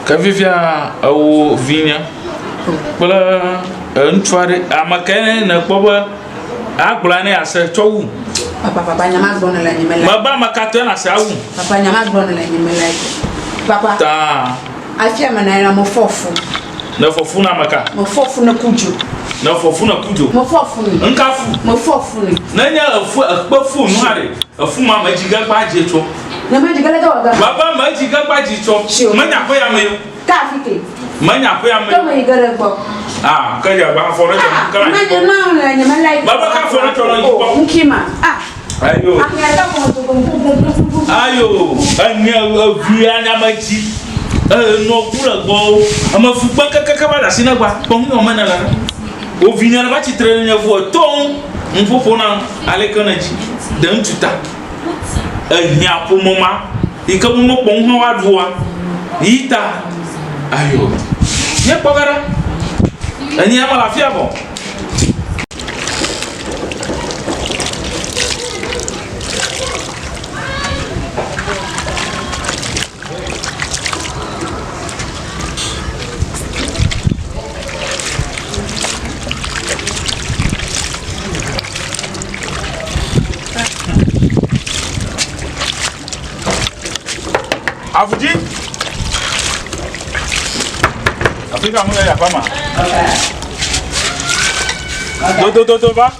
Ke fifia ewò vinye kple ŋutsu aɖe ame kae nèkpɔ be agblɔe ne yease tsɔ wu? Papa papa nya ma gblɔm nèle nye me like. Mebe ame ka tɔe nàse awu? Papa nya ma gblɔm nèle nye me like. Papa. Taa. Hafi ame nɔ anyi la mefɔ fu. Nèfɔ fu na ame ka? Mefɔ fu ne ku dzo. Nèfɔ fu ne ku dzo. Mefɔ fu nɛ. Ŋka fu? Mefɔ fu nɛ. Nenye efu ekpe fu nu hã ɖe, efu ma medzi ge kpa dzi tsɔ. Ne medzi ge leke wɔ ge? Baba medzi ge kpa dzi tsɔ. Menya ƒe ya me yo. Ke afi ke. Menya ƒe ya me. Ke meyi ge ɖe gbɔ. Ah, ke dze agba afɔ ɖe tsɔ. Ke na Menye ma le nye me like. Baba ke afɔ ɖe tsɔ nɔ yi kpɔ. Ŋki ma. Ah. Ayo. Ayo, enye evi anyamedzi. Enɔ ku le gbɔwo. Ame fukpe kekeke va le asi na gba. Kpɔ nu me ne la. Wo vi nye va tsitre ɖe nye ŋu etɔ ŋu ƒoƒo na aleke ne dzi ɖe ŋutsu ta. Ehiã ƒome ma yi ke wo mekpɔ nu hã woaɖua yi ta. Ayo. Nye kpɔ ge ɖa. Enye ame le afia vɔ. Avudzi. Afrika mu le aƒe ma. Do do do do va.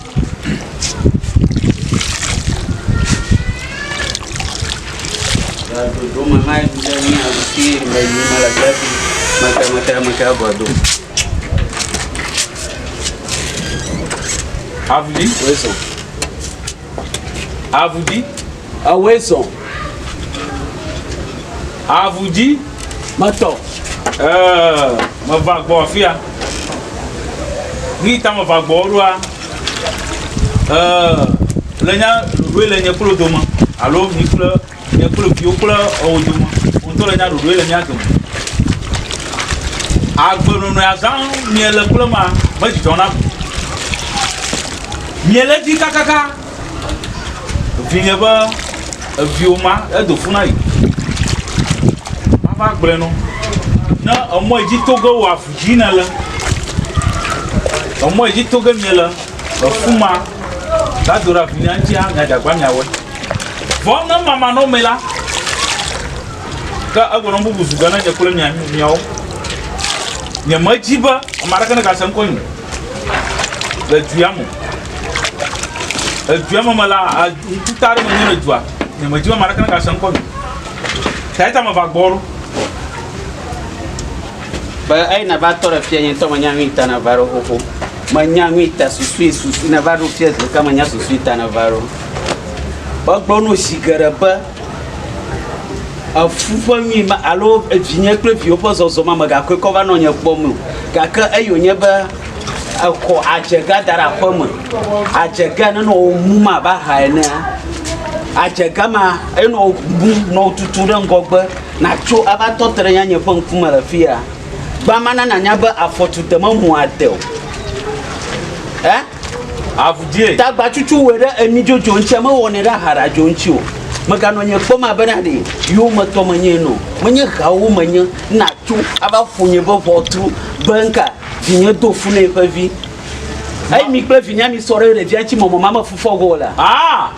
Avudi. Avudi. Awezɔn. Avudi. Metɔ. Ɛɛ, meva gbɔ afia. Nu yi ta meva gbɔ ɖoa, ɛɛ, le nya ɖoɖoe le nye kple dome alo mi kple nye kple viwo kple ewo dome. Wo ŋutɔ le nya ɖoɖoe le mía dome. Agbenɔnɔ ya zãm miele kple ma medzidzɔ nam o. Miele edzi kakaka. Vinye be eviwò ma edo fu na yi. Mava gblɔe nɔ. Ne emɔ yi dzi to ge wò avu dzi nèle, emɔ yi dzi to ge miele, efu ma va do ɖe avinyea ŋutia, miadze agbagba miawɔe. Vɔ ne mama nɔ eme la, ke egɔme bubu zu ge na nye kple mia miawo. Nyemedi be ame aɖeke negase ŋkɔnye o. le du ya me. Edua me me la, ŋkuta aɖe menye le dua. Nye medzi be ame aɖeke negase ŋkɔ nye o. Ta eya ta meva gbɔwò ɖo. Be eyi nava tɔ ɖe fia nye ŋutɔ menya nu yi ta neva ɖo xoxo. Menya nu yi ta susui susu neva ɖo fia zi ɖeka menya susu yi ta neva ɖo. Megblɔ no zi geɖe be efu ƒe nui ma alo vinye kple viwo ƒe zɔzɔ ma megakɔe kɔ va nɔ nye kpɔm o. Gake eyi wònye be exɔ adzega da ɖe aƒe me. Adzega ne nɔ wò mum abe aha enea, adzega ma enɔ wò mum nɔ wò tutum ɖe ŋgɔgbe natso ava tɔ te ɖe nyanye ƒe ŋkume le fi ya. Gbã mana nànya be afɔtute memu ade o. E? Avudzie. Tagbatsutsu wɔe ɖe emi dzodzo ŋutia, mewɔnɛ ɖe ahaɖadzo ŋuti o. Meganɔ nye kpɔm abe na ɖe yowòmetɔ menye ene o. Menye hawo menye natso ava ƒo nye ƒe ʋɔtru be ŋka vinye do fu na eƒe vi. Eyi mi kple vinyea mi sɔ ɖe ɖevia ŋuti mɔmɔ ma me fu fɔ ge o lea? Ah!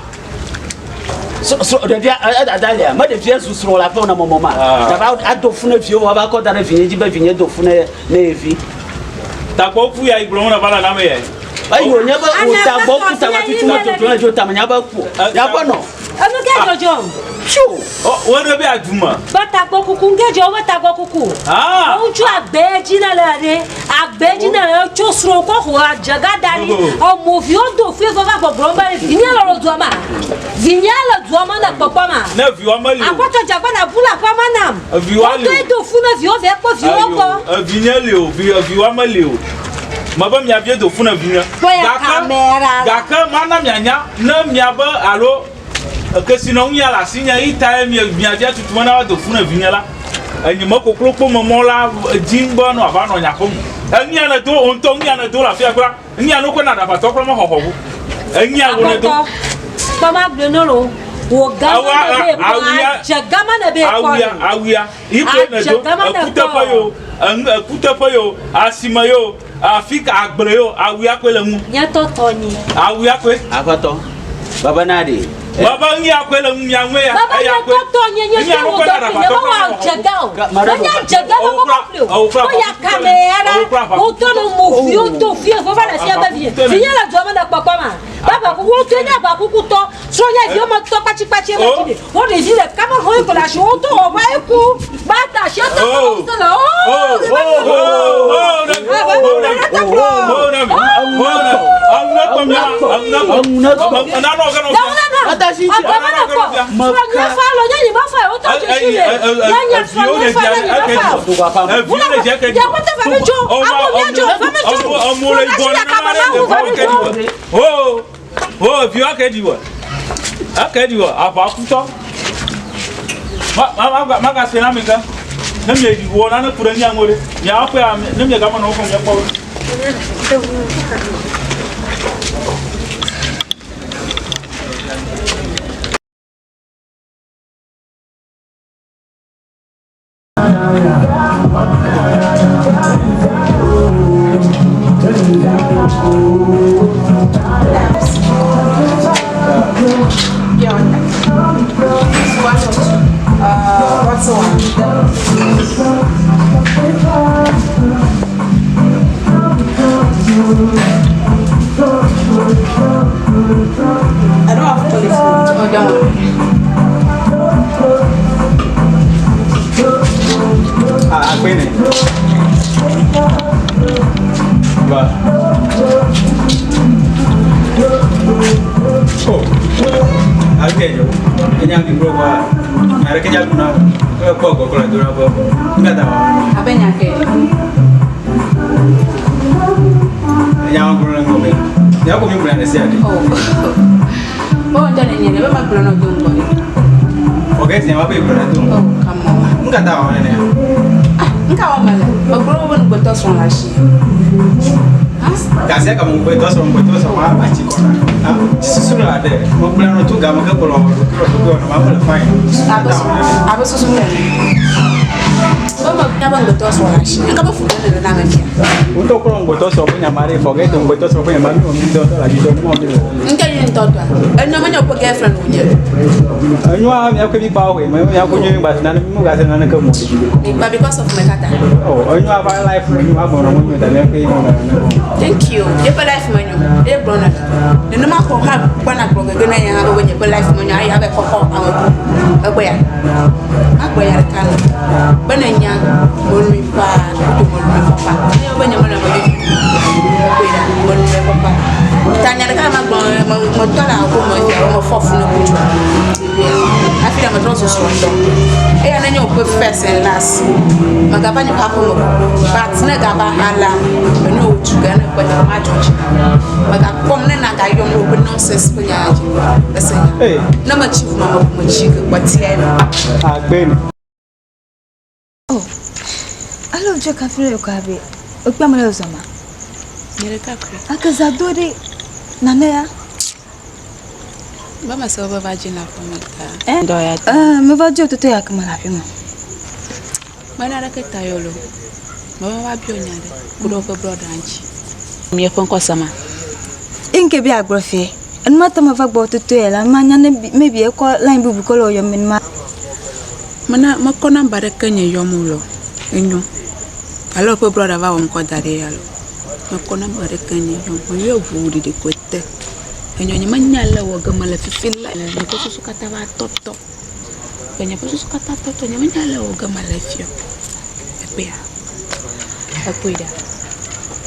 Srɔ̃ srɔ̃ ɖevia edada lia? Me ɖevia zu srɔ̃ le aƒeme na mɔmɔ ma? Nava ado fu ne viwò ava kɔ da ɖe vinye dzi be vinye do fu ne ne ye vi. Tagbɔ ku ya yi gblɔm nèva le na me yae. Eyi wònye be wò tagbɔ ku tagba tutu me dzodzo le dzo tame nya be ku nya be nɔ. Enu ke dzɔdzɔ. Tso. Wo ɖe be adu me. Be tagbɔ kuku ŋke dzɔ be tagbɔ kuku. Ah. Ŋutsu agbe dzi ne le ɖe agbe dzi ne le tso srɔ̃ kɔ xɔ adzega da ɖi. Ɔmoviwo do fie vɔ va gbɔgblɔm be vinye le le dua ma. Vinye le dua me ne kpɔkpɔ ma. Ne viwa meli o. Aƒetɔ dzagba na bu le aƒea ma nam. Eviwa li o. Wotɔe do fu ne viwo vɛ kpɔ viwo gbɔ. Ayo, evinye li o, vi eviwa meli o. Mebe mia vie do fu ne vinye. Gake, gake mana mianya ne miabe alo kesinɔnu ya le asinye yi tae mia mia via tutu be ne va do fu ne vinye la. Enyi me koklo kpo me mɔ la dzim be ne wòava nɔ nye aƒe me. Enuya nèdo, wò ŋutɔ nuya nèdo le afia kura, nuya ne wokɔ na ɖaʋatɔ kura mexɔxɔ o. Enuya wò nèdo. Aƒetɔ, kpɔ magblɔe ne lo, wò gama ne be kpɔ, adze gama ne be kpɔ. Awuya, awuya, yi koe nèdo, ekuteƒe yo, enu ekuteƒe yo, asime yo, afika agble yo, awuya koe le ŋu. Nye tɔtɔ nyi. Awuya koe. Aƒetɔ, baba na ɖe. Baba nuya koe le ŋu mia ŋue ya. Baba Eya nye koe. tɔtɔ nye nye Nuya fia wò koe na dɔ nye ɖaʋatɔ be kura wò mexɔxɔ adze ga o. o. Menye adze ga be kɔkɔ fli o. Wo ya kame ya ɖa. Wo tɔ no mo fi wo to fi wo va le fia be vi. Vi nye le dua me le kpɔkpɔ ma. Baba kuku wo to nye agba kuku tɔ. Srɔ̃ nye vi wo me tɔ kpatsi kpatsi me dzi. Wo ɖevi ɖeka me xɔ ko le asi wo to wɔ va eku. Ba ta asi tɔ kɔ wo le o. O viwo ake ɖi wɔ. Ake ɖi wɔ aʋakutɔ. Ma ma ma magase na mi ke. Ne mi wɔ nane ku ɖe mia ŋu ɖe, miawo ƒe ne mi gama nɔ wo xɔm miakpɔ be. I don't have toilet. Oh, don't worry. Ah, agbene. Ba. Oh. Alike jo. Enya mi bro ba. Nyare ke jagu na. Ko ko ko ko la dora bo. Ngata wa. Abenya ke. Enya wa bro na ngobe. Nya ko mi bro na sia de. Oh. Oh, ntane nyene be ma bro na do ngore. Okay, nya wa be bro na do. Oh, come on. Ngata wa ne. Nka wa mele. Ma bro bo ngbeto son la shi. Kasi ka mo gbe to so mo gbe to so ma ba chi ko na. Ah, susu la de. Mo gbe na to ga mo ke ko lo ko lo ko ma mo le fine. Abe susu ne. Bo ma nya ba ngbeto son la shi. Nka ba fu ne na me fia. Unto ko ngbe to so ko nya mari forget ngbe to so ko nya mari mo mi do to la ji do mo mi. Nka yin to to. Enyo ma nya ko girlfriend wo nye. Enyo a mi ko mi pa we, mi ko nyu gba na mi mo ga se na na ke mo. But because of my kata. Oh, enyo a ba life enyo a mo no mo ta mi ko mo na. Thank you. Ye life manyo. Ye brona. Ne no ma ko ma gba na gbo gege na yan ha be nye life manyo ayi abe koko awo. Egbe ya. Agbe ya ka no. Be na nya mo nu pa, ko mo nu pa. Ne be nya mo na mo ye. Egbe ya mo nu pa. Ta nya ka ma gbo mo mo to la ko mo ya mo fofu no kuju. Afi na mo tro so so ndo. E ya na nya o first and last. Magaba ni pa ko mo. But na gaba hala. Enu o tu ga na gbe ma judge. Maga kom ne na ga yom no be nonsense pe nya ji. Ese nya. Na ma chief ma mo chi ke kwatia no. Agbeni. Oh. Alo je ka fere ko abe. Okpa mele zoma. Nyere ka kre. Akaza dore na ne ya. Ba ma se ba ba ji na fo ta. Eh? Ndo ya. Eh, me va je toto ya kama la fi mo. Mana ra ke tayolo. Ma ba bi onya de. Kudo ko brother anchi. Mi e fon ko sama. Inke bi agro fe. En ma ta ma va gbo toto ya la ma nya ne maybe e ko line bubu ko lo yo min ma. Mana ma ko na bare kenye yomu lo. Enyo. Alo pe brother va won ko dare ya lo. Ma ko na bare kenye yom. O yo bu di de ko te. Enyo nyi manya le wo gama le fifi la. Nye ko susu kata va top top. Nye ko susu kata top top. Nye manya le wo gama le fio. Epe ya. Epe da.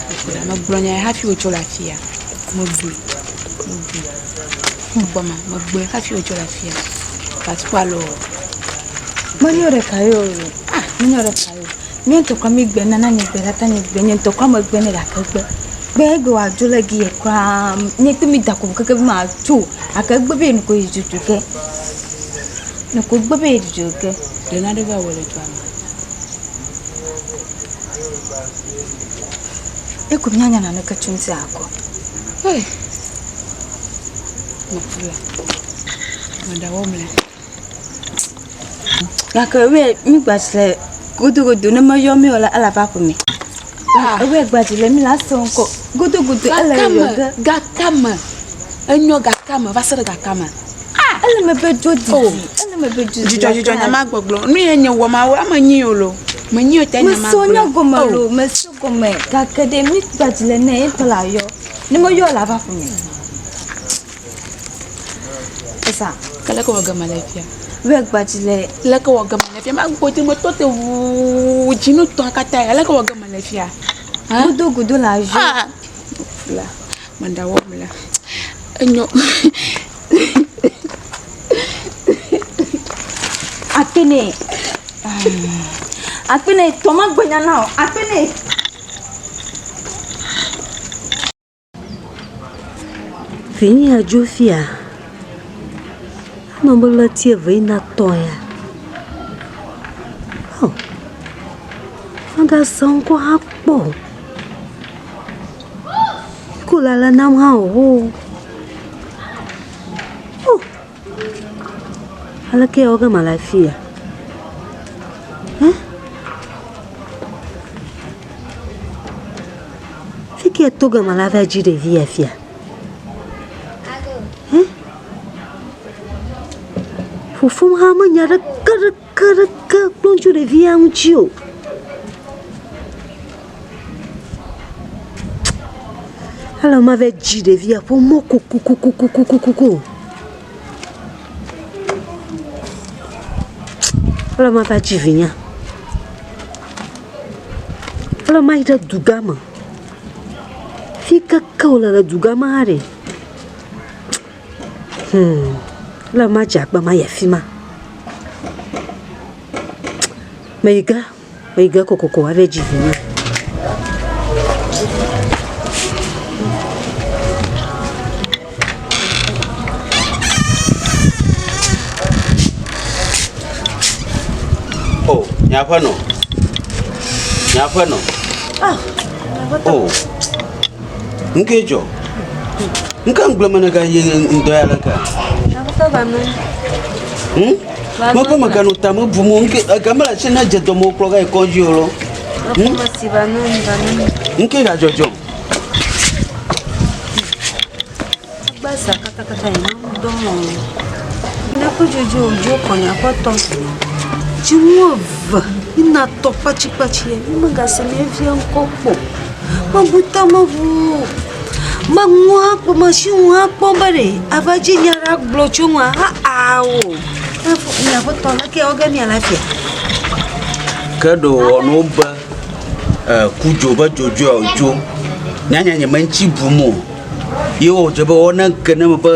Epe da. Ma gblɔ nya hafi wotso le afia. Megblɔe. Megblɔe. Gbɔma megblɔe hafi wotso le afia. But alo. Menyo ɖeka ye o. Ah, menyo ɖeka ye o. Míawo ŋutɔ kura mígbe nana nye gbe tata nye gbe nye ŋutɔ kura megbe ne gake gbe. Gbe egbe wòadzo le gi kura nye kple mi da ko keke be matso gake egbe be nukɔ yi dzodzo ge. Nukɔ gbe be yi dzodzo ge. Ɖe nane va wɔ le dua me. Eko míanya naneke tso ŋuti akɔ. Hey. Mefula. Meɖa wɔm le. Gake wɛ mi gba dzi le godogodo ne meyɔ mi o la ele ava ƒome. Ewɛ gba dzi le mi la se ŋkɔ godogodo ele yɔ ge. Gakame. Enyo gakame va se ɖe gakame. Ah! Ele me be dzo didi. Oh. Ele me be dzo didi. Dzidzɔ dzidzɔ nya ma gbɔgblɔ. Nu ye nye wɔ ma wo ame nyi o lo. Me nyi o te nya ma gblɔ. Meso nye gɔme lo, meso gɔme gake ɖe mi gba dzi le ne ye ŋutɔ la yɔ. Ne meyɔ la va ƒome. Esa. Ke leke wɔ gama le fia? Wɛ gba dzi le. Leke wɔ gama le fia? Ma gbɔ dzi me tɔ te ʋuu dzinu tɔ katã ya. Leke wɔ gama le fia? Godo godo la yɔ. Ah. La. Manda wɔ la. Enyo. Akpene. Akpene tɔ ma gbenya na o. Akpene. Vinye dzo fia, anɔ be ɣleti eve yina etɔ̃ ya. Ao, megase ŋkɔ hã kpɔ o. Ko le ale nam hã o. O, aleke wɔ ge mele afia? Hẽ? Fi ke to ge mele ava dzi ɖevi ya fia? Hẽ? Fofom hã menya ɖeke ɖeke ɖeke kpɔ tso ɖevi ya ŋuti o. Ele mava dzi ɖevi ya ƒe mɔ kokokokokokoko. Ele mava dzi vinya. Ele mayi ɖe dugã me. Fi keke wòle le dugã me hã ɖe, hum, ele madze agbagba mayi afi ma. Meyi ge, meyi ge kokoko ava dzi vi nam. O, nye aƒenɔ. Nye aƒenɔ. Ah, O, nu kae dzɔ? Nu ka ŋugble me nègayi ŋdɔ ya le ka? Aƒetɔ va nɔ. Hmm? Mebe meganɔ tame bum o. Ŋke ega mele asi ne dze dɔme wokplɔ va yi kɔdzi o lɔ. Hmm? Si va nɔ, va nɔ. Nu kae gadzɔdzɔ? Gbasa katakata yi mawu dɔ o. Ne ƒe dzodzo dzo kɔnya ƒe tɔ. Dzinu eve yina tɔ kpatsikpatsi ya mi megase mía via ŋkɔ kpɔ. Mebu tame ʋuu. Meŋu hã kpɔ mesi ŋu hã kpɔ be ɖe ava dzi nya ɖe agblɔ tso ŋua ha ao. Mia ƒe tɔ leke wɔ ge mia le afia. Ke ɖe wòwɔ na wo be kudzo be dzodzoe wòdzo. Nyanya nye meŋuti bum o. Ye wòdze be woana ŋke ne be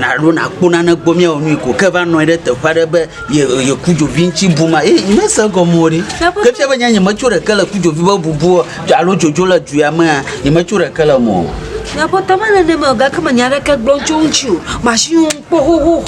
alo nàkpɔ nane gbɔ míawɔ nui ko. Ke va nɔ anyi ɖe teƒe aɖe be ye ye kudzovi ŋuti bum eye mese egɔme o ɖe. Ke fia be nye nyemetso ɖeke le kudzovi be bubu alo dzodzo le du ya mea, nyemetso ɖeke le eme o. Nye aƒetɔ mele nenema o gake menya aɖeke gblɔm tso eŋuti o. Masi ŋu kpɔ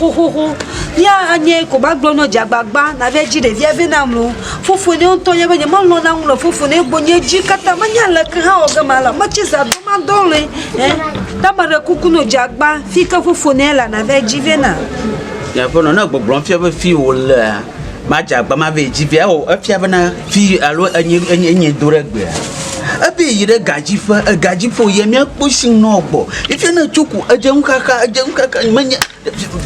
xoxoxoxo. Ya anye ko magblɔ nɔ dze agbagba nava dzi ɖevia vɛ nam loo. Fofonye ŋutɔ nye be nyemelɔ̃na ŋu le fofonye gbɔ. Nye dzi katã menya leke hã wɔ ge mala. Metsi zã dɔ madɔ alɔ̃e. Ɛ ta meɖe kuku nɔ dze agba fi ke fofonye le nava dzi vɛ nam. Nye aƒenɔ ne gbɔgblɔm fia be fi wòlea, madze agba mava dzi vɛ. Ewɔ efia bena fi alo enye enye enye do ɖe gbea. Ebe yi ɖe gadziƒe, egadziƒe wòyia míakpɔ si nɔ gbɔ. Fifia ne etso ko edze nuxaxa, edze nuxaxa menye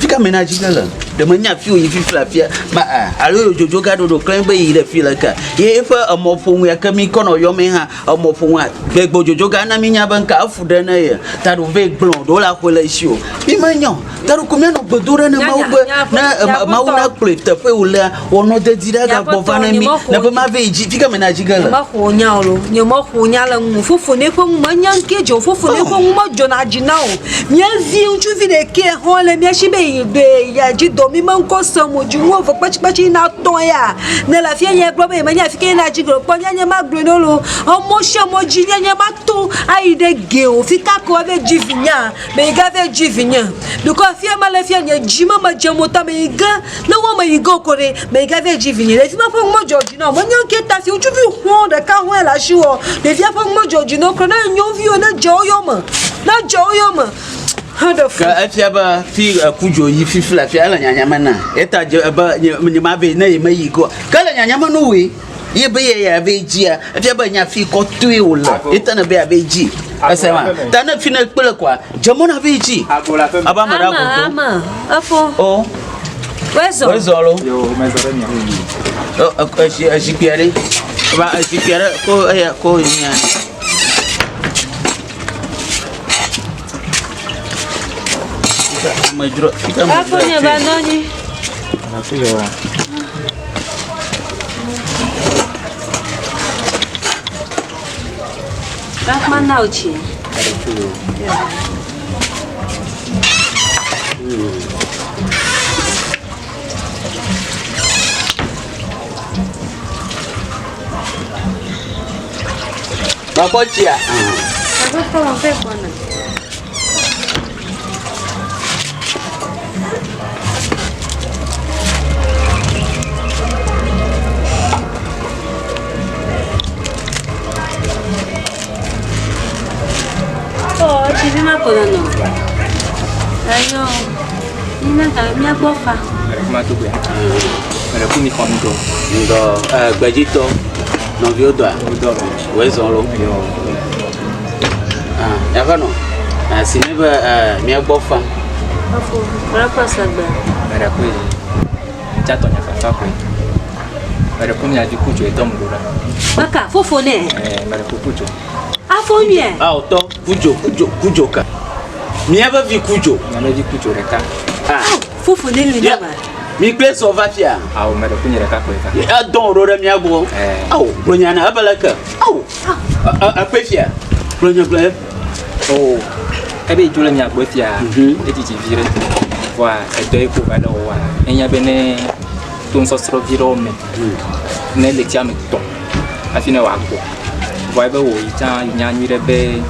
fi ka me na dzi ge le. Ɖe menya fi wòyi fifi le afia ma alo dzodzo ga ɖoɖo klẽ be yi ɖe fi le ka. Ye eƒe emɔƒonu ya ke mi kɔ nɔ yɔmee hã emɔƒonua gbegbe dzodzo ga na mi nya be ŋka efu ɖe ne ye. Ta ɖo vɛ gblɔ ɖewo le axɔe le esi o. Mi menya o. Ta ɖo ko mianɔ gbe do ɖe ne Mawu be ne Mawu nakplɔe teƒe wòlea wòanɔ dedi ɖe agagbɔ va ne mi ne be mava yi dzi fi ka me na dzi ge le. Nyemeƒo nya o lo, nyemeƒo nya le ŋu. Fofonye ƒe nu menya ŋke dzɔ o, fofonye ƒe nu medzɔna dzi na o. Mía vi ŋutsuvi ɖekɛ xɔ le mía si be yi dɔe yi dzi dɔ. Mi me ŋkɔ sem o. Dzinu eve kpetsikpetsi yina tɔ̃ ya. Ne le afia nye gblɔ be yemenya fi ke yina dzi ge o. Kpɔ nye nye ma gblɔe ne wo loo. Emɔ sia mɔ dzi nye nye ma to ayi ɖe ge o. Fi ka ke woava dzi vinyea, meyi ge ava dzi vinye. Because fia mele fia nye dzi me medze mo ta meyi ge. Ne wo meyi ge o ko ɖe, meyi ge ava dzi vinye. Ɖevi ma ƒe nu medzɔ dzi na o. Menye ŋkee ta fi ŋutsuvi hɔ̃ ɖeka hɔ̃e le asiwò. Ɖevia ƒe nu medzɔ dzi na wo kura. Ne nyɔnuvi wo ne dze wo yome. Ne dze wo yome. Heɖe fu. Ke efia be fi eku dzo yi fifi le afia ele nyanya me na. Eta dze ebe nye nye ma ve ne ye me yi go. Ke le nyanya me no we. Ye be ye ya ve dzia. Efia be nya fi kɔ toe wòle. Eta ne be ya ve dzi. Ese ma. Ta ne fi ne kple kwa. Dze mɔ na ve dzi. Aba me ɖe Ama, agogo. ama, efo. O. Wezɔ. Wezɔ lo. Yo, mezɔ ɖe mia. O, ezi ezikpuia ɖe. Ba ezikpuia ɖe ko eya ko nya. Amedzro. Efo nye va nɔ anyi. Gakma na wò tsi. Makɔ tsia. Aƒetɔ wɔ vɛ gbɔna. Oh, etsi vi ma ko nɔnɔ. Eyo, mina ga mía gbɔ fa. Mɛɖe ku ma do gbea. Mɛɖe ku mi xɔ ŋdɔ. Ŋdɔ gbedzitɔ nɔviwo dɔa. Wodɔ. Woe zɔ lo. Ah, yava nɔ. Asi ne be mía gbɔ fa. Efo, mɛɖe ku ese gbe. Mɛɖe ku yi. Ŋtsatɔ nya fafa koe. Mɛɖe ku mia vi ku dzo edɔm ɖo ɖa. Meka fofo nɛ. Ɛɛ, mɛɖe ku ku dzo. Afo nyuie. Awo tɔ ku dzo ku dzo ku dzo ka. Mía be vi ku dzo. Mía be vi ku dzo ɖeka. Ah. Fofo nɛ li na ma. Mi kple sɔ va fia. Awo mɛɖe ku nye ɖeka koe va. Edɔn ɖo ɖe mía gbɔ. Awo gblɔ nya na ebe leke. Awo. Ekpe fia. Gblɔ nya gblɔ. Oh. Ebe dzo le mia gbɔ fia. Edzidzi vi ɖe. Vɔa edɔ yi ko va le wɔa. Enya be ne to nusɔsrɔ̃ vi ɖewo me. Ne ɣleti ame tɔ̃ hafi ne wòagbɔ. Vɔa ebe wò yi tsã nya nyui ɖe be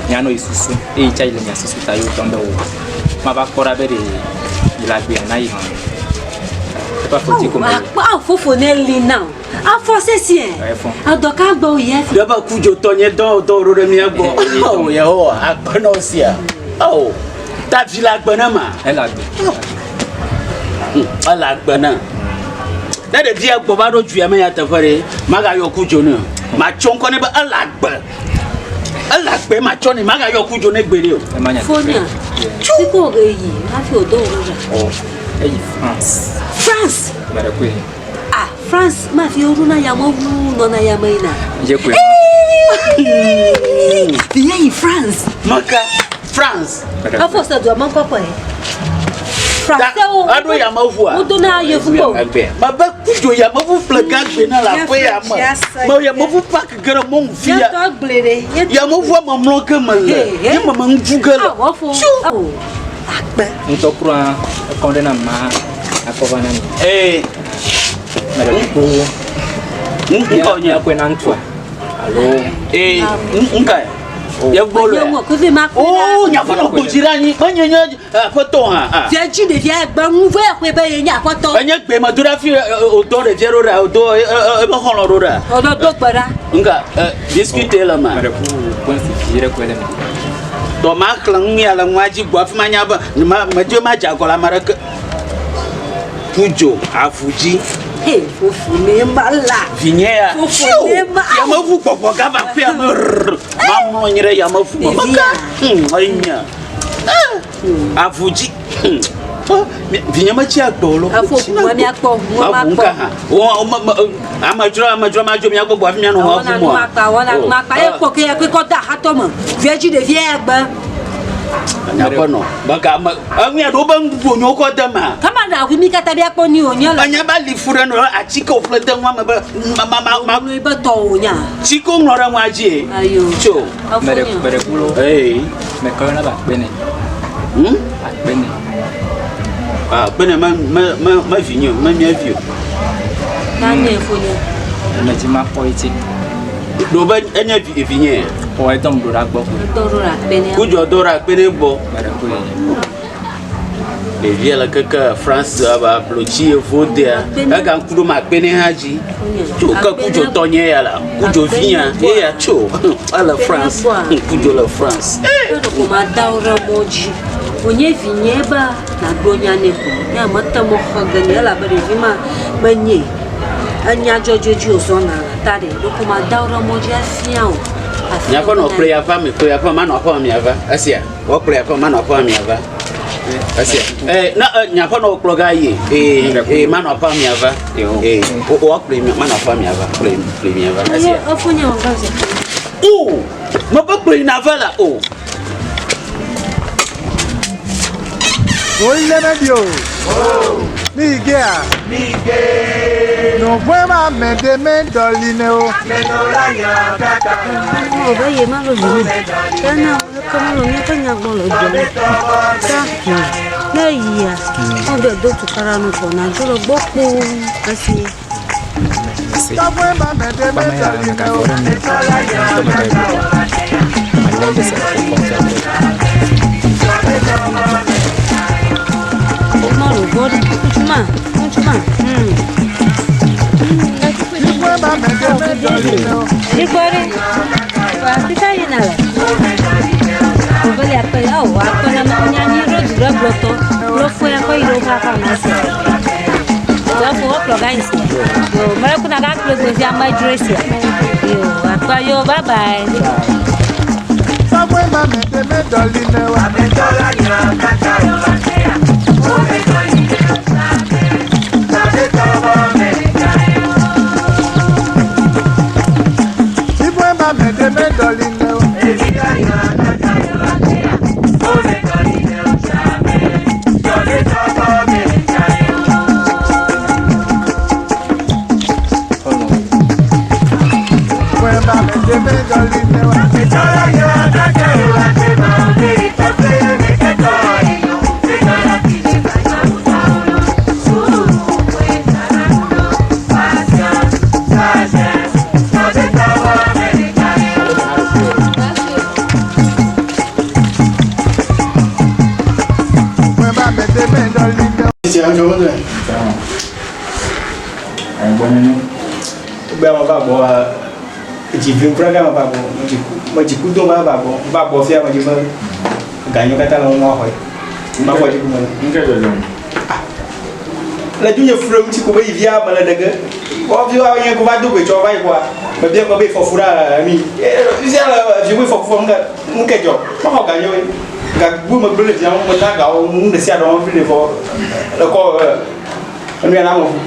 mianɔ yi susu eye tsã yi le mia susu ta ye wòdɔm be wò mava kpɔ ɖa be ɖe yi le agbea na yi hã. Eƒe afɔti ko mele. Akpɔ awo fofo ne li na o. Afɔ sesiẽ. Efɔ. Edɔ ka gbɔ wò yi hafi. Ɖe be ku dzo tɔ nye dɔ dɔ ɖo ɖe mía gbɔ. Awo Yehowa akpe na wo sia. Awo ta vi le agbe ne ma. Ele agbe. Ele agbe ne. Ne ɖevia gbɔ va ɖo dua me ya teƒe ɖe, magayɔ ku dzo ne o. Matsɔ ŋkɔ nɛ be ele agbe. Ele agbe matsɔ nɛ, magayɔ ku dzo nɛ gbeɖe o. Fonia, fi ke wò yi hafi wòdo wò ɖo ɖa. Oh, eyi France. France? Ame ɖe koe. Ah, France ma fi woɖona yameʋu nɔna yame yina. Ye koe. Viye yi France. Maka France. Efo se dua me ŋkɔ kpɔe. Fransewo. Eɖo yameʋua. Wodona yevukpo. Mebe kudzo yameʋu ƒle gã gbe na le aƒe ya me. Me yameʋu park ge ɖe mɔnu fi ya. Yameʋua me mlɔ ge me le. Ye me me ŋu ge le. Tsu. Akpe. Ŋutɔ kura ekɔ ɖe na ma akɔ va na mi. Ee. Mele kuku. Ŋkɔ nye. Akɔe na ŋutsua. Alo. Ee ŋka ye. Yevugbɔ lɔe. Oo nye aƒenɔ gbodzi ɖe anyi. Menye nye aƒetɔ hã. Ah. Fia dzi ɖevia gbe ŋu vɛ xɔe be yenye aƒetɔ. Enye gbe me do ɖa fi wòdɔ ɖevia ɖo ɖa wòdɔ eƒe xɔlɔ̃ ɖo ɖa. Ɔdɔ do gbe ɖa. Nga biscuit le ma. Meɖe ku pɔnsi vi ɖe koe le me. Tɔ ma xlẽ nu ya le nua dzi gbɔ hafi manya be medzo ma dze agɔ le ame aɖeke. Kudzo avu dzi. Hey, fofo ne ma la. Vinye ya. Fofo ne ma. Yameʋu gbɔgbɔ gava aƒea me. Mamlɔ anyi ɖe yameʋu me. Meka. Enye. Avu dzi. Vinye metsi agbe o lo. Efo ʋua miakpɔ ʋua Avu makpɔ. ŋka hã. Wo me me amedzro amedzro ma dzo miagbɔ gbɔ hafi mianɔ Awɔna avu nu mɔa. makpa awɔna nu makpa ye kpɔ ke ya kɔ da axatɔ me. Via dzi ɖevia ya gbe. Nyaƒe nɔ. Mega me enu ya ɖewo be nuɖuɖu wonyo kɔ de mea. Kama ɖe aʋui mi katã miakpɔ ni wònye le. Enya ba li fu ɖe nɔ atike wòƒle de nua me be ma ma ma ma. Ŋlɔ be tɔ wònya. Tsike woŋlɔ ɖe nua dzi. Ayo. Tso. Meɖe meɖe ku lo. Ee. Mekɔ yɔna be akpe nɛ. Hmm? Akpe nɛ. Ah, kpene me me me me vi nye o, me mía vi o. Ta nye fonye. Me dzi ma kpɔ etsi. Ɖo be enye vi vi nye. Ɔ edɔm ɖo ɖa gbɔ. Edɔ ɖo ɖa kpene. Kudzɔ do ɖa kpene gbɔ. Meɖe koe. Ɖevia le keke France aba blotsi yevuwo dea ega ŋku ɖo ma kpene hã dzi. Tso ke kudzo tɔ nye ya la kudzo via ye ya tso ele France kudzo le France. Ɖeko ma da wo ɖe mɔ dzi. Wònye vinye be nàgblɔ nya nɛ ko. Ne mete mɔ xe ge nɛ elabe ɖevi ma menye enya dzɔdzɔe dzi wòzɔna le ta ɖe. Ɖeko ma da wo ɖe mɔ dzi afia wò. Miaƒe nɔ kplɔe aƒe ame kplɔe aƒe manɔ aƒe me miava esia. Woakplɔe aƒe manɔ aƒe miava. Esia. Eh, na eh, nye aƒe nɔ kplɔ ga yi. Eh, eh, manɔ aƒe miava. Eh, woakplɔe manɔ aƒe miava. Kplɔe, kplɔe miava. Esia. Efo nye wɔ gaze. O, mebe kplɔe nava la o. Oile me bio. Migea. Nɔvɔe ma me ɖe me ɖɔli ne o. Ewɔ be ye ma lo vi ne. Ke ne ke me lo míaƒe nya gbɔ le dua me. Ta ne yia, wode do tukaɖa nu vɔ nadzo le gbɔ kpoo esi. Nɔvɔe ma me ɖe me ɖɔli ne o. Ma lo gbɔ ɖe. Ŋutsu ma, ŋutsu ma. Nɔvɔe ma me ɖe me ɖɔli ne o. Igbɔ ɖe. Fika yina le? Wòbe le akpe, awɔ akpe na mawu nya nyi ɖo du ɖe gblɔtɔ. Lɔfo ya kɔ yi ɖe woƒe aƒe me sia. Lɔfo wokplɔ ga yi sia. Yo, mele kuna ga kple gbe sia medzro sia. Yo, akpe yo, bye bye. Nɔvɔe ma me ɖe me ɖɔli ne o. Nɔvɔe ma me ɖe me ɖɔli ne o. Nɔvɔe ma me ɖe me ɖɔli ne o. Nɔvɔe ma me ɖe me ɖɔli ne o. Tsi ŋdzɔ ŋdzɔ. Gbe ame va gbɔ dzi vi kura gbe ame va gbɔ me dzi ku do va va gbɔ va gbɔ fia me dzi be ganyo katã le ŋu axɔe. Ma xɔ dzi ku me. Nke dzɔdzɔ. Le du nye fu ɖe ŋuti ko be yi via me le ɖege. Wɔ vi wa nye ko va do gbe tsɔ va yi kɔa. Me bia kɔ be fɔfu ɖa mi. Fia le vi be fɔfu fɔ ŋke ŋke dzɔ. Ma xɔ ganyo ye. Ga bu me gblẽ le via ŋu me na gawo nu ɖe sia ɖe wɔm vi le vɔ le kɔ enu ya na me fu.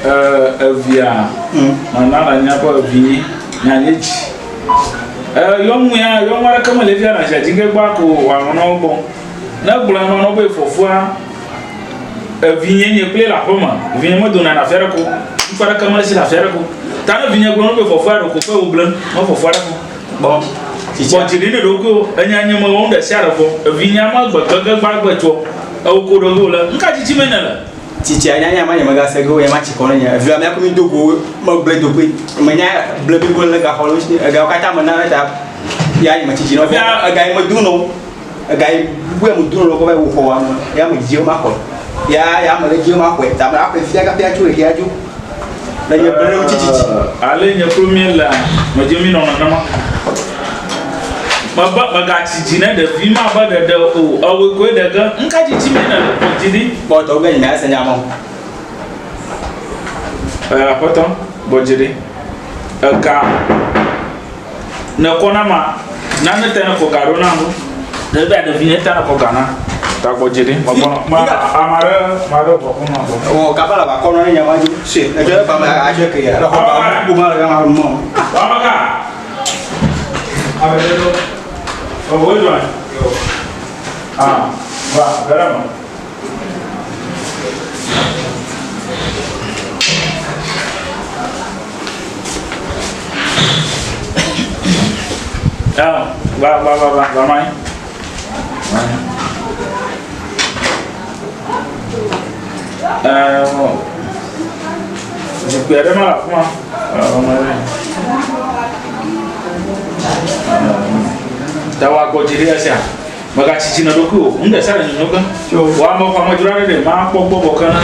Evia, mana la nya be evi nya nye dzi. Yɔnu ya yɔnu aɖeke mele fia na dzi ge gbɔ ko wòanɔ na wo gbɔ. Ne gblɔ ema na wo be fɔfua evi nye nye kple le aƒe me. Vi nye medona le afi aɖeke o. Ŋutsu aɖeke mele si le afi aɖeke o. Ta ne vi nye gblɔ na wo be fɔfua ɖeko ƒe wòble me fɔfua ɖe ko. Gbɔ. Gbɔ dzi ɖi ne ɖokuiwò. Enya nye mewɔ nu ɖe sia ɖe vɔ. Evi nye ame gbe gege gbagbe tsɔ. Ewo ko ɖe go le. Nuka tsitsi me nèle? Tsitsia nya nya ma nye megase ge o ya ma tsi kɔ ne nye. Evia mía kple mi do go megble do koe. Menya ble blibo le gaxɔ le ŋuti. Egawo katã me na ɖe ta ya nye me tsitsi nɔ. Ega yi me do nɔ. Ega yi bubu ya me do nɔ kɔ va yi wò xɔ wa me. Ya me dzi ma xɔ. Ya ya me le dzi ma xɔe. Ta me aƒe fia kafi atso ɖe ya dzo. Le nye ble ŋuti tsitsi. Ale nye kple mi le me dzi mi nɔ nenema. Mebe megatsi dzi ne ɖevi ma be ɖeɖe o. Ewoe koe ɖe ge. Nuka tsitsi me nèle? Gbɔ dzi ɖi. Kpɔ tɔ ge nye ase nya mɔ. Aƒetɔ, gbɔ dzi ɖi. Ega nèkɔ na ma, nane ta nèkɔ ga ɖo na nu. Ɖevia ɖevi nye ta nèkɔ ga na. Ta gbɔ dzi ɖi. Megbɔnɔ. Ma ame aɖe ame aɖe vɔ fún ma gbɔ. Wɔ kaba la ba kɔ nɔ ne nya ma dzi. Se ɛdze ba ma adze ke ya. Ɖe xɔ ba bu ma le ma mɔ. Wamaka. Ame ɖe ɖo. Ɔwɔ jɔn. Ah, va, gɛrɛ ma. Ah, va, va, va, va, va, mai. Zikpui aɖe ma le afi ma. Ta wò agbɔ dzi ɖi esia. Mègatsi dzi na ɖokuiwò o. Nu ɖe sia ɖe nyonyo ge. Wò ame xɔ amedzro aɖe ɖe makpɔ gbɔ vɔ ke na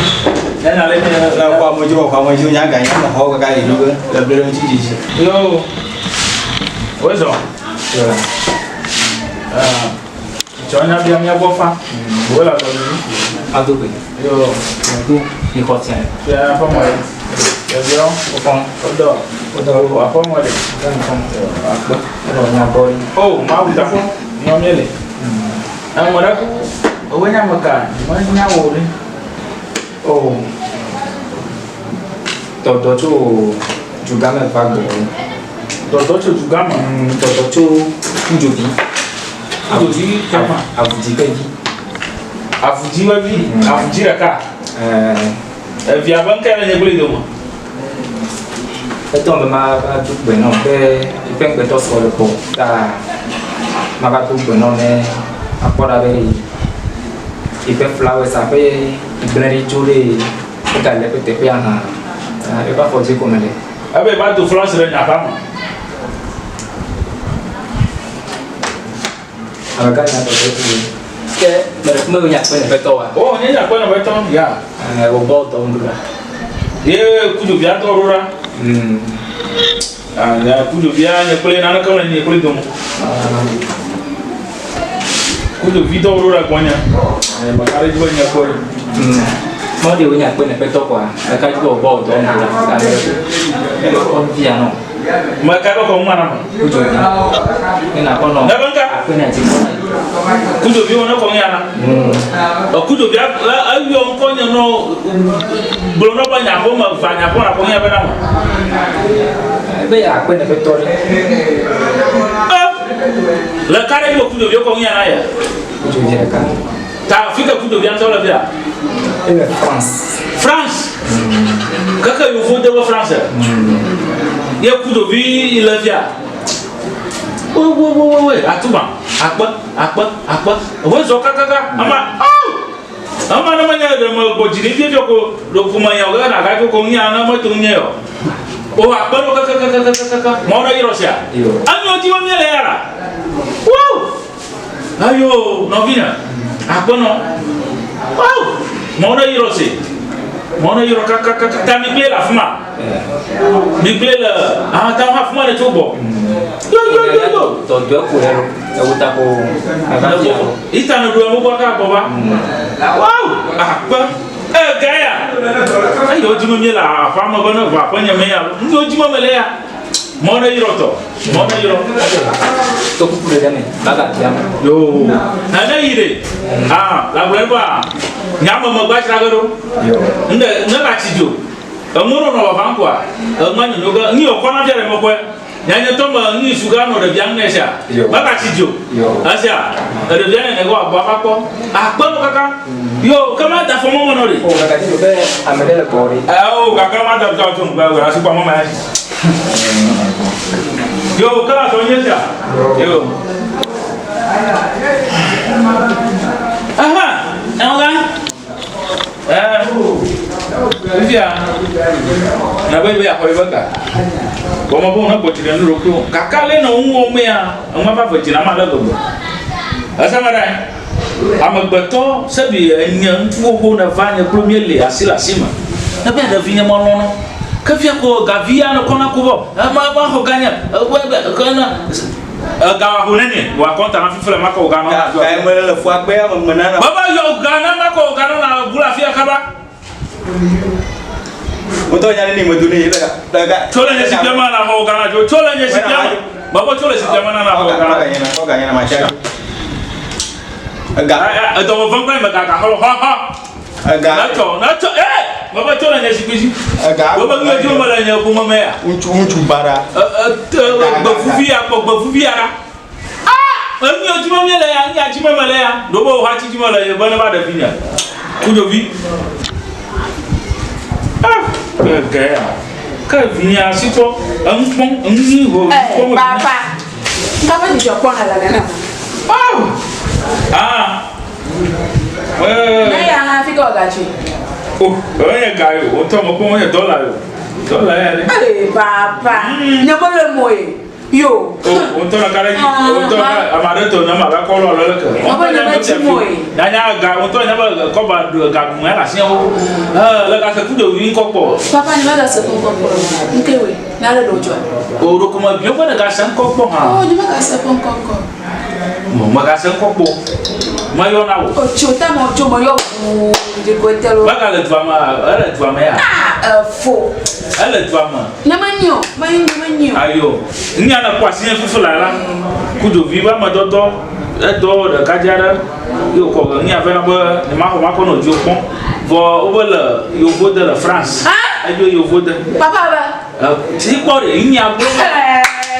nyanya le nye. Le xɔ amedzro xɔ amedzro nya ga nya xɔ kaka yi ɖo ge le ble ɖe ŋuti dzidzi. Yo. Wozɔ. Tsɔ nya bia mía gbɔ fa. Wo le azɔ dzi. Ado gbe. Yo. Ŋku mi xɔ tia. Fia aƒe mɔ ɖe. Ɖeviawo. Wofɔn. Wodɔ. Wodɔ. Aƒe mɔ ɖe. Akpe. Enɔ nya gbɔ ɖi. O Mawu ta. Nyɔ míele. Ame ɖe ku. Ewoe nye ame ka? Menya wò ɖe. O. Dɔdɔ tso dugã me va gbɔ. Dɔdɔ tso dugã me. Dɔdɔ tso Kudzovi. Kudzovi kama. Avudzi ƒe vi. Avudzi ƒe vi. Avudzi ɖeka. Ɛɛ. Evia ƒe ŋkɔe le nye kple dome. Etɔ be mava do gbe nɔ be eƒe ŋugbetɔ srɔ̃ le gbɔ ta mava do gbe nɔ ne akpɔ ɖa be eƒe flowers aƒe gblẽ ɖi tso ɖe egale eƒe teƒea hã. Eƒe afɔ dzi ko mele. Ebe va do flowers ɖe nye aƒea me. Ame ka nya dɔdɔ tso ye? Ke mele fi me nye akpe ne ƒetɔ wa. Oh, nye nye akpe ne ƒetɔ, ya. Ɛɛ, wò gbɔ dɔ ŋu ɖo. Ye kudovia dɔ ɖo ɖa. Ah, ya kudovia nye kple naneke mele nye kple dome. Kudovi dɔ ɖo ɖa gbɔnye. Ɛɛ, meka ɖe edzi be nye kpɔe. Mɔ ɖe wò nye akpe ne ƒetɔ kɔa, meka dzi be wò gbɔ dɔ ŋu ɖo ɖa. Ame via nɔ. Meka be kɔ ŋu mana me. Kudzovi. Ne nakɔ nɔ. Ne be ŋka. Akpe ne dzi kɔ. Kudzovi wo ne kɔ ŋu yana. Kudzovi eyɔ ŋkɔ nye nɔ gblɔ nɔ be nya ƒe me va nya ƒe na kɔ ŋu ya be na me. Ebe ya akpe ne ƒetɔ ɖe. Le ka ɖe dzi be kudzovi kɔ ŋu yana ya. Kudzovi ɖeka. Ta fi ke kudzovi ŋutɔ le fia. Ele France. France. Keke yovo de be France. Ye kudzovi le fia. Wowowowoe atuma akpe akpe akpe. Ewe zɔ kakaka ama oh! Ama ne menye ɖe me gbɔ dzi ɖi fiefie ko ɖeko me nya o kaka naga ko ko nya ne meto nye o. O akpe ɖo kakakakakakaka. Mɔ ɖe yrɔ sia. Enyo dzi be míele ya la. Wow! Ayo nɔvinye akpe nɔ. Wow! Mɔ ɖe yrɔ si. Mɔ ɖe yrɔ kakakaka. Ta mi kple le afi ma. Mi kple le ah ta afi ma le tso gbɔ. Yo yo yo yo. Dɔdɔe ko ɖe lo. Ewu ta ko. Ita ne ɖo emu kɔ ka gbɔ va. Wow! Akpe. E gaya. Eyo dzi me mi le aƒea me be ne ʋu aƒe nye me ya. Nu dzi me mele ya. Mɔ ɖe yrɔ tɔ. Mɔ ɖe yrɔ. To kuku ɖe me. Baga bia. Yo. Nane yi ɖe. Ah, la gblɔe ba. Nya me me gba dzra ge ɖo. Yo. Nde ne ba tsi dzo. Emu nɔ nɔ vava ŋkɔa. Ema nyonyo ge. Nyi wòkɔ na fia ɖe me kɔe. Nya nye tɔ me nyi suga nɔ ɖevia ŋu nɛ sia. Yo. Mega tsi dzo. Yo. Esia. Eɖevia nene ge wòagbɔ ava kpɔ. Akpe nu kaka. Yo, ke ma da fɔ mɔ me nɔ ɖe. O gaka dzi be ame ɖe le gbɔ ɖe. Ɛ o gake ma da fɔ tso ŋgbe wò asi kpɔ mɔ me ya. Yo, ke la tɔ nye sia. Yo. Aha, ɛwɔ Ɛ, fifia, na be be yaxɔ yi be ga. Gɔme be wòne gbɔ dzi ɖe nu ɖokuiwo. Gake ale nɔ ŋu wɔm ya, enua va ve dzi na ame ale gbegbe. Ese me ɖe? Amegbetɔ sebi enye ŋutsu xoxo neva nye kple míele asi le asi me. Ne be ɖevi nye melɔ̃ nɔ. Ke fia ko gavi ya ne kɔna ko vɔ. Ema eva xɔ ga nye. Ewe be ke ne ega wa ho nene wa kɔnta na fifi le makɔ ga nɔ. Ga ga me le fua kpe ame me nana. Baba yɔ ga na makɔ ga nɔ na bu la fia kaba. Wotɔ nya ne me do ne ye le ga. Tso le nye zikpui me na xɔ ga na dzo. Tso le nye zikpui me. Baba tso le zikpui me na na xɔ ga na. Xɔ ga nye na ma tsa. Ega. Edɔ me vɔm kple me ga ga xɔ xɔ xɔ. Ega. Na tsɔ na tsɔ ee baba tso le nye zikpui dzi. Ega. Baba nu dzi me le nye ƒome me ya. Ŋutsu ŋutsu baɖa. Gbevuvi ya kpɔ gbevuvi ya ɖa. Ah! Enu yio dzi me míele ya, nu ya dzi me mele ya. Ɖo be wò hatsi dzi mele ye be ne va ɖe vi nye. Kudzovi. Ah! Ke ya. Ke vi ya si kpɔ enu kpɔm enu nyui ho kpɔm. Eh, papa. Nka be dzidzɔ kpɔ nele nenema. Oh! Ah! Ne ya hã fi ke wògatsoe. O, enye ga yo, wò ŋutɔ mekpɔ menye dɔla yo. Dɔla ya ɖe. Ee, papa, nye mele moe. Yo. O, wò ŋutɔ nɔ ka ɖe dzi. Wò ŋutɔ ka ame aɖe tɔ ne ma va kɔ lɔ lɔ leke. Mebe nye metsi moe. Nyanya ga, wò ŋutɔ nye be kɔba ga gume le asi wo. Ee, le gase kudo vi ŋkɔ kpɔ. Papa, nye megase ƒe ŋkɔ kpɔ. Ŋke woe, na ɖe ɖo dzɔa. O, ɖoko me biɔ be ne gase ŋkɔ kpɔ hã. O, nye megase ƒe ŋkɔ kpɔ. Megase ŋkɔ kpɔ. Meyɔ na wò. O, tso ta me tso meyɔ ʋuu ɖeko ete lo. Megale dua me, ele dua me ya. Ah, efo. Ele dua me. Nye menyi o, menyi, nye menyi o. Ayo, nya ne kpɔ asi nye fufu la la, kudo vi be ame dɔdɔ, edɔ ɖekadze aɖe, ye wòkɔ nya vɛ na be nye maxɔ makɔ nɔ dziwò kpɔm. Vɔ wobe le yevo de le France. Edzo yevo de. Papa be. Si kpɔ ɖe, nya gblɔ.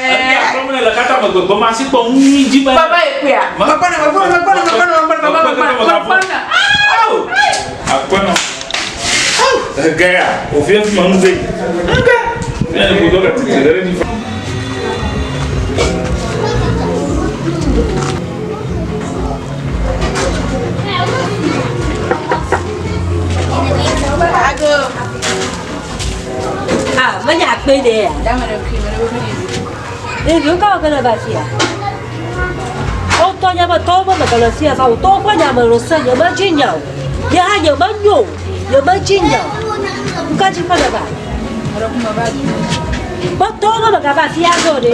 Nya gblɔ me le katã me gbegbe ma si kpɔ nu nyui dzi be. Papa ye kpɔa. Mekpɔ na, mekpɔ na, mekpɔ na, mekpɔ na, mekpɔ na, mekpɔ na, mekpɔ na. Akpɔ na. Ege ya, òfin fi ma nu ve. Ege. Ne ne ko do ka titi ɖe dzi. Ah, menye akpe ɖe ya. Ɖeviwo ka wɔ ke ne va fia? Wotɔ nye be tɔwo be megale fia va o. Tɔwo ƒe nya me lo se nye medzi nya o. Nye hã nye menyo o. Nye medzi nya o. Nuka dzi ƒe neva? Be tɔwo be megava fia azɔ ɖe.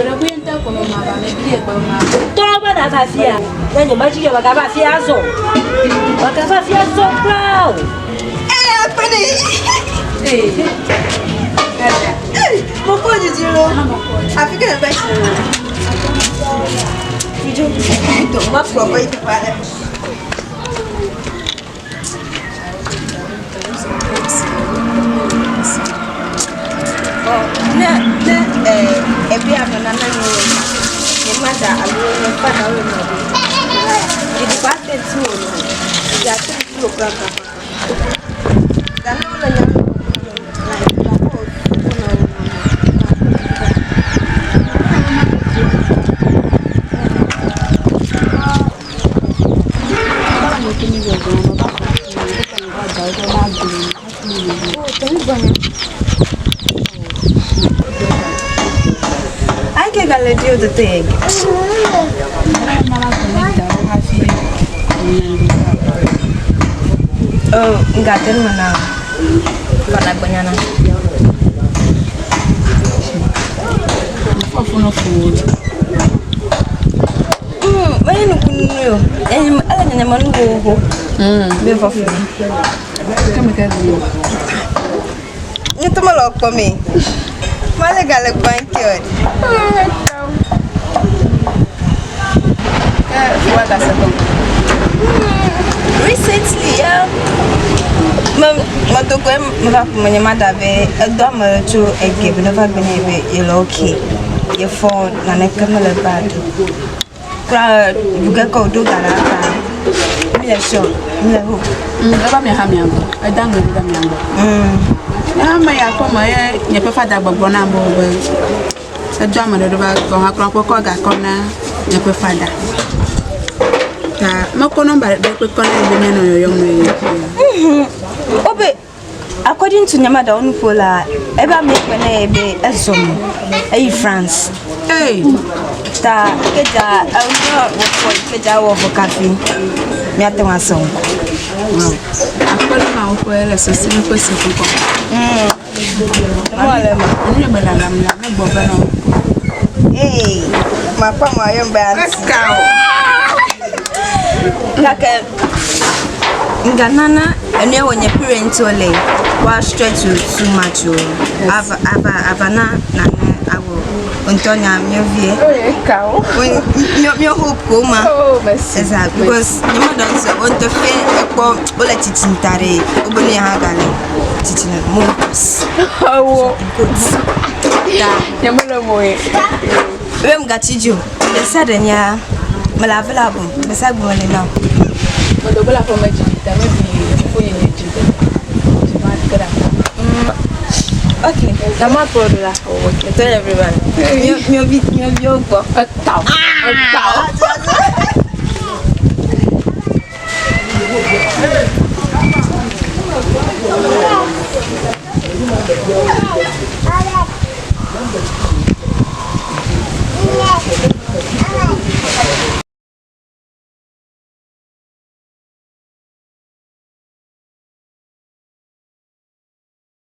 Tɔwo be nava fia. Ne nye medzi nya megava fia azɔ o. Megava fia azɔ kura o. Mokpɔ dzidzi lo. Afi ke nèva tsi lo. Midzo. Makplɔ va yi teƒe aɖe. Ne ne ebi ame nana mi wo nye mada alo nye fada wo nɔ be. Didi ba te tu wo nɔ. Didi ate tu wo kura kura. Gane wo le nya like gakɔ wo nɔ wo nɔ. Ake gale di ototo yɛ. Oh, ngate nu na. Bana gbanyana. Menye nukunu o. Ele nenema nu xoxoxo. Be vɔ fu. Nye ŋutɔ mele wo kpɔm ee. Male gale banki o. Recently ya me medo go meva ƒome nye mada be edɔ ame ɖe tso ege be neva gblɔ nɛ be yele okay yefɔ naneke mele bad o. Kura ŋu ke ke wòɖo ga la ta míle sure míle hope. Eva mia hã mia gbɔ. Eda ŋe ɖo ɖe mia gbɔ. Ame ya kpɔ me ye nye ƒe fada gbɔgblɔ na amewo be edo ame ɖe ɖo va gbɔ hã kura kɔ ga kɔ na nye ƒe fada. Ta mekɔ nɔmba ɖe kpekpe na be míanɔ yɔyɔm le ye dzi. Wobe According to Nyamada nuƒo la, ebe ame kpe na ye be ezɔ mɔ eyi France. Hey. Ta kedza enua wòkpɔ kedza wɔ vɔ kafi míate ŋu ase ŋkɔ. Akpe ɖe Mawu ƒe le sese ƒe se ŋkɔ. Mɔ le ma. Nu ye me lalam la, ne gbɔ be nɔ. Hey, makpɔ mɔ ayɔ be aunty. Gake Ŋganana enu ye wɔ nye parents wo le woa stretch wo too much o. Ava ava ava na nane awɔ ŋutɔ nya míawo vie. Míawo míawo hope ko ma. Exact because nye me ɖe se wo ŋutɔ fe ekpɔ wole tsitsim ta ɖe wobe nu ya hã gale tsitsim le menopause. Ewo. In quotes. Ta. Nye mele moe. Be ŋgatsi dzi o. Ɖe sia ɖe nyea mele available gbe sia gbe mele na wò. Medo go le aƒeme dzi ta maybe fofonye nye dzi dzi va ge ɖe aƒeme. Ok, na ma kplɔ ɖo la. I tell everybody. Míawo vi míawo viwo gbɔ. Ekawo. Ekawo.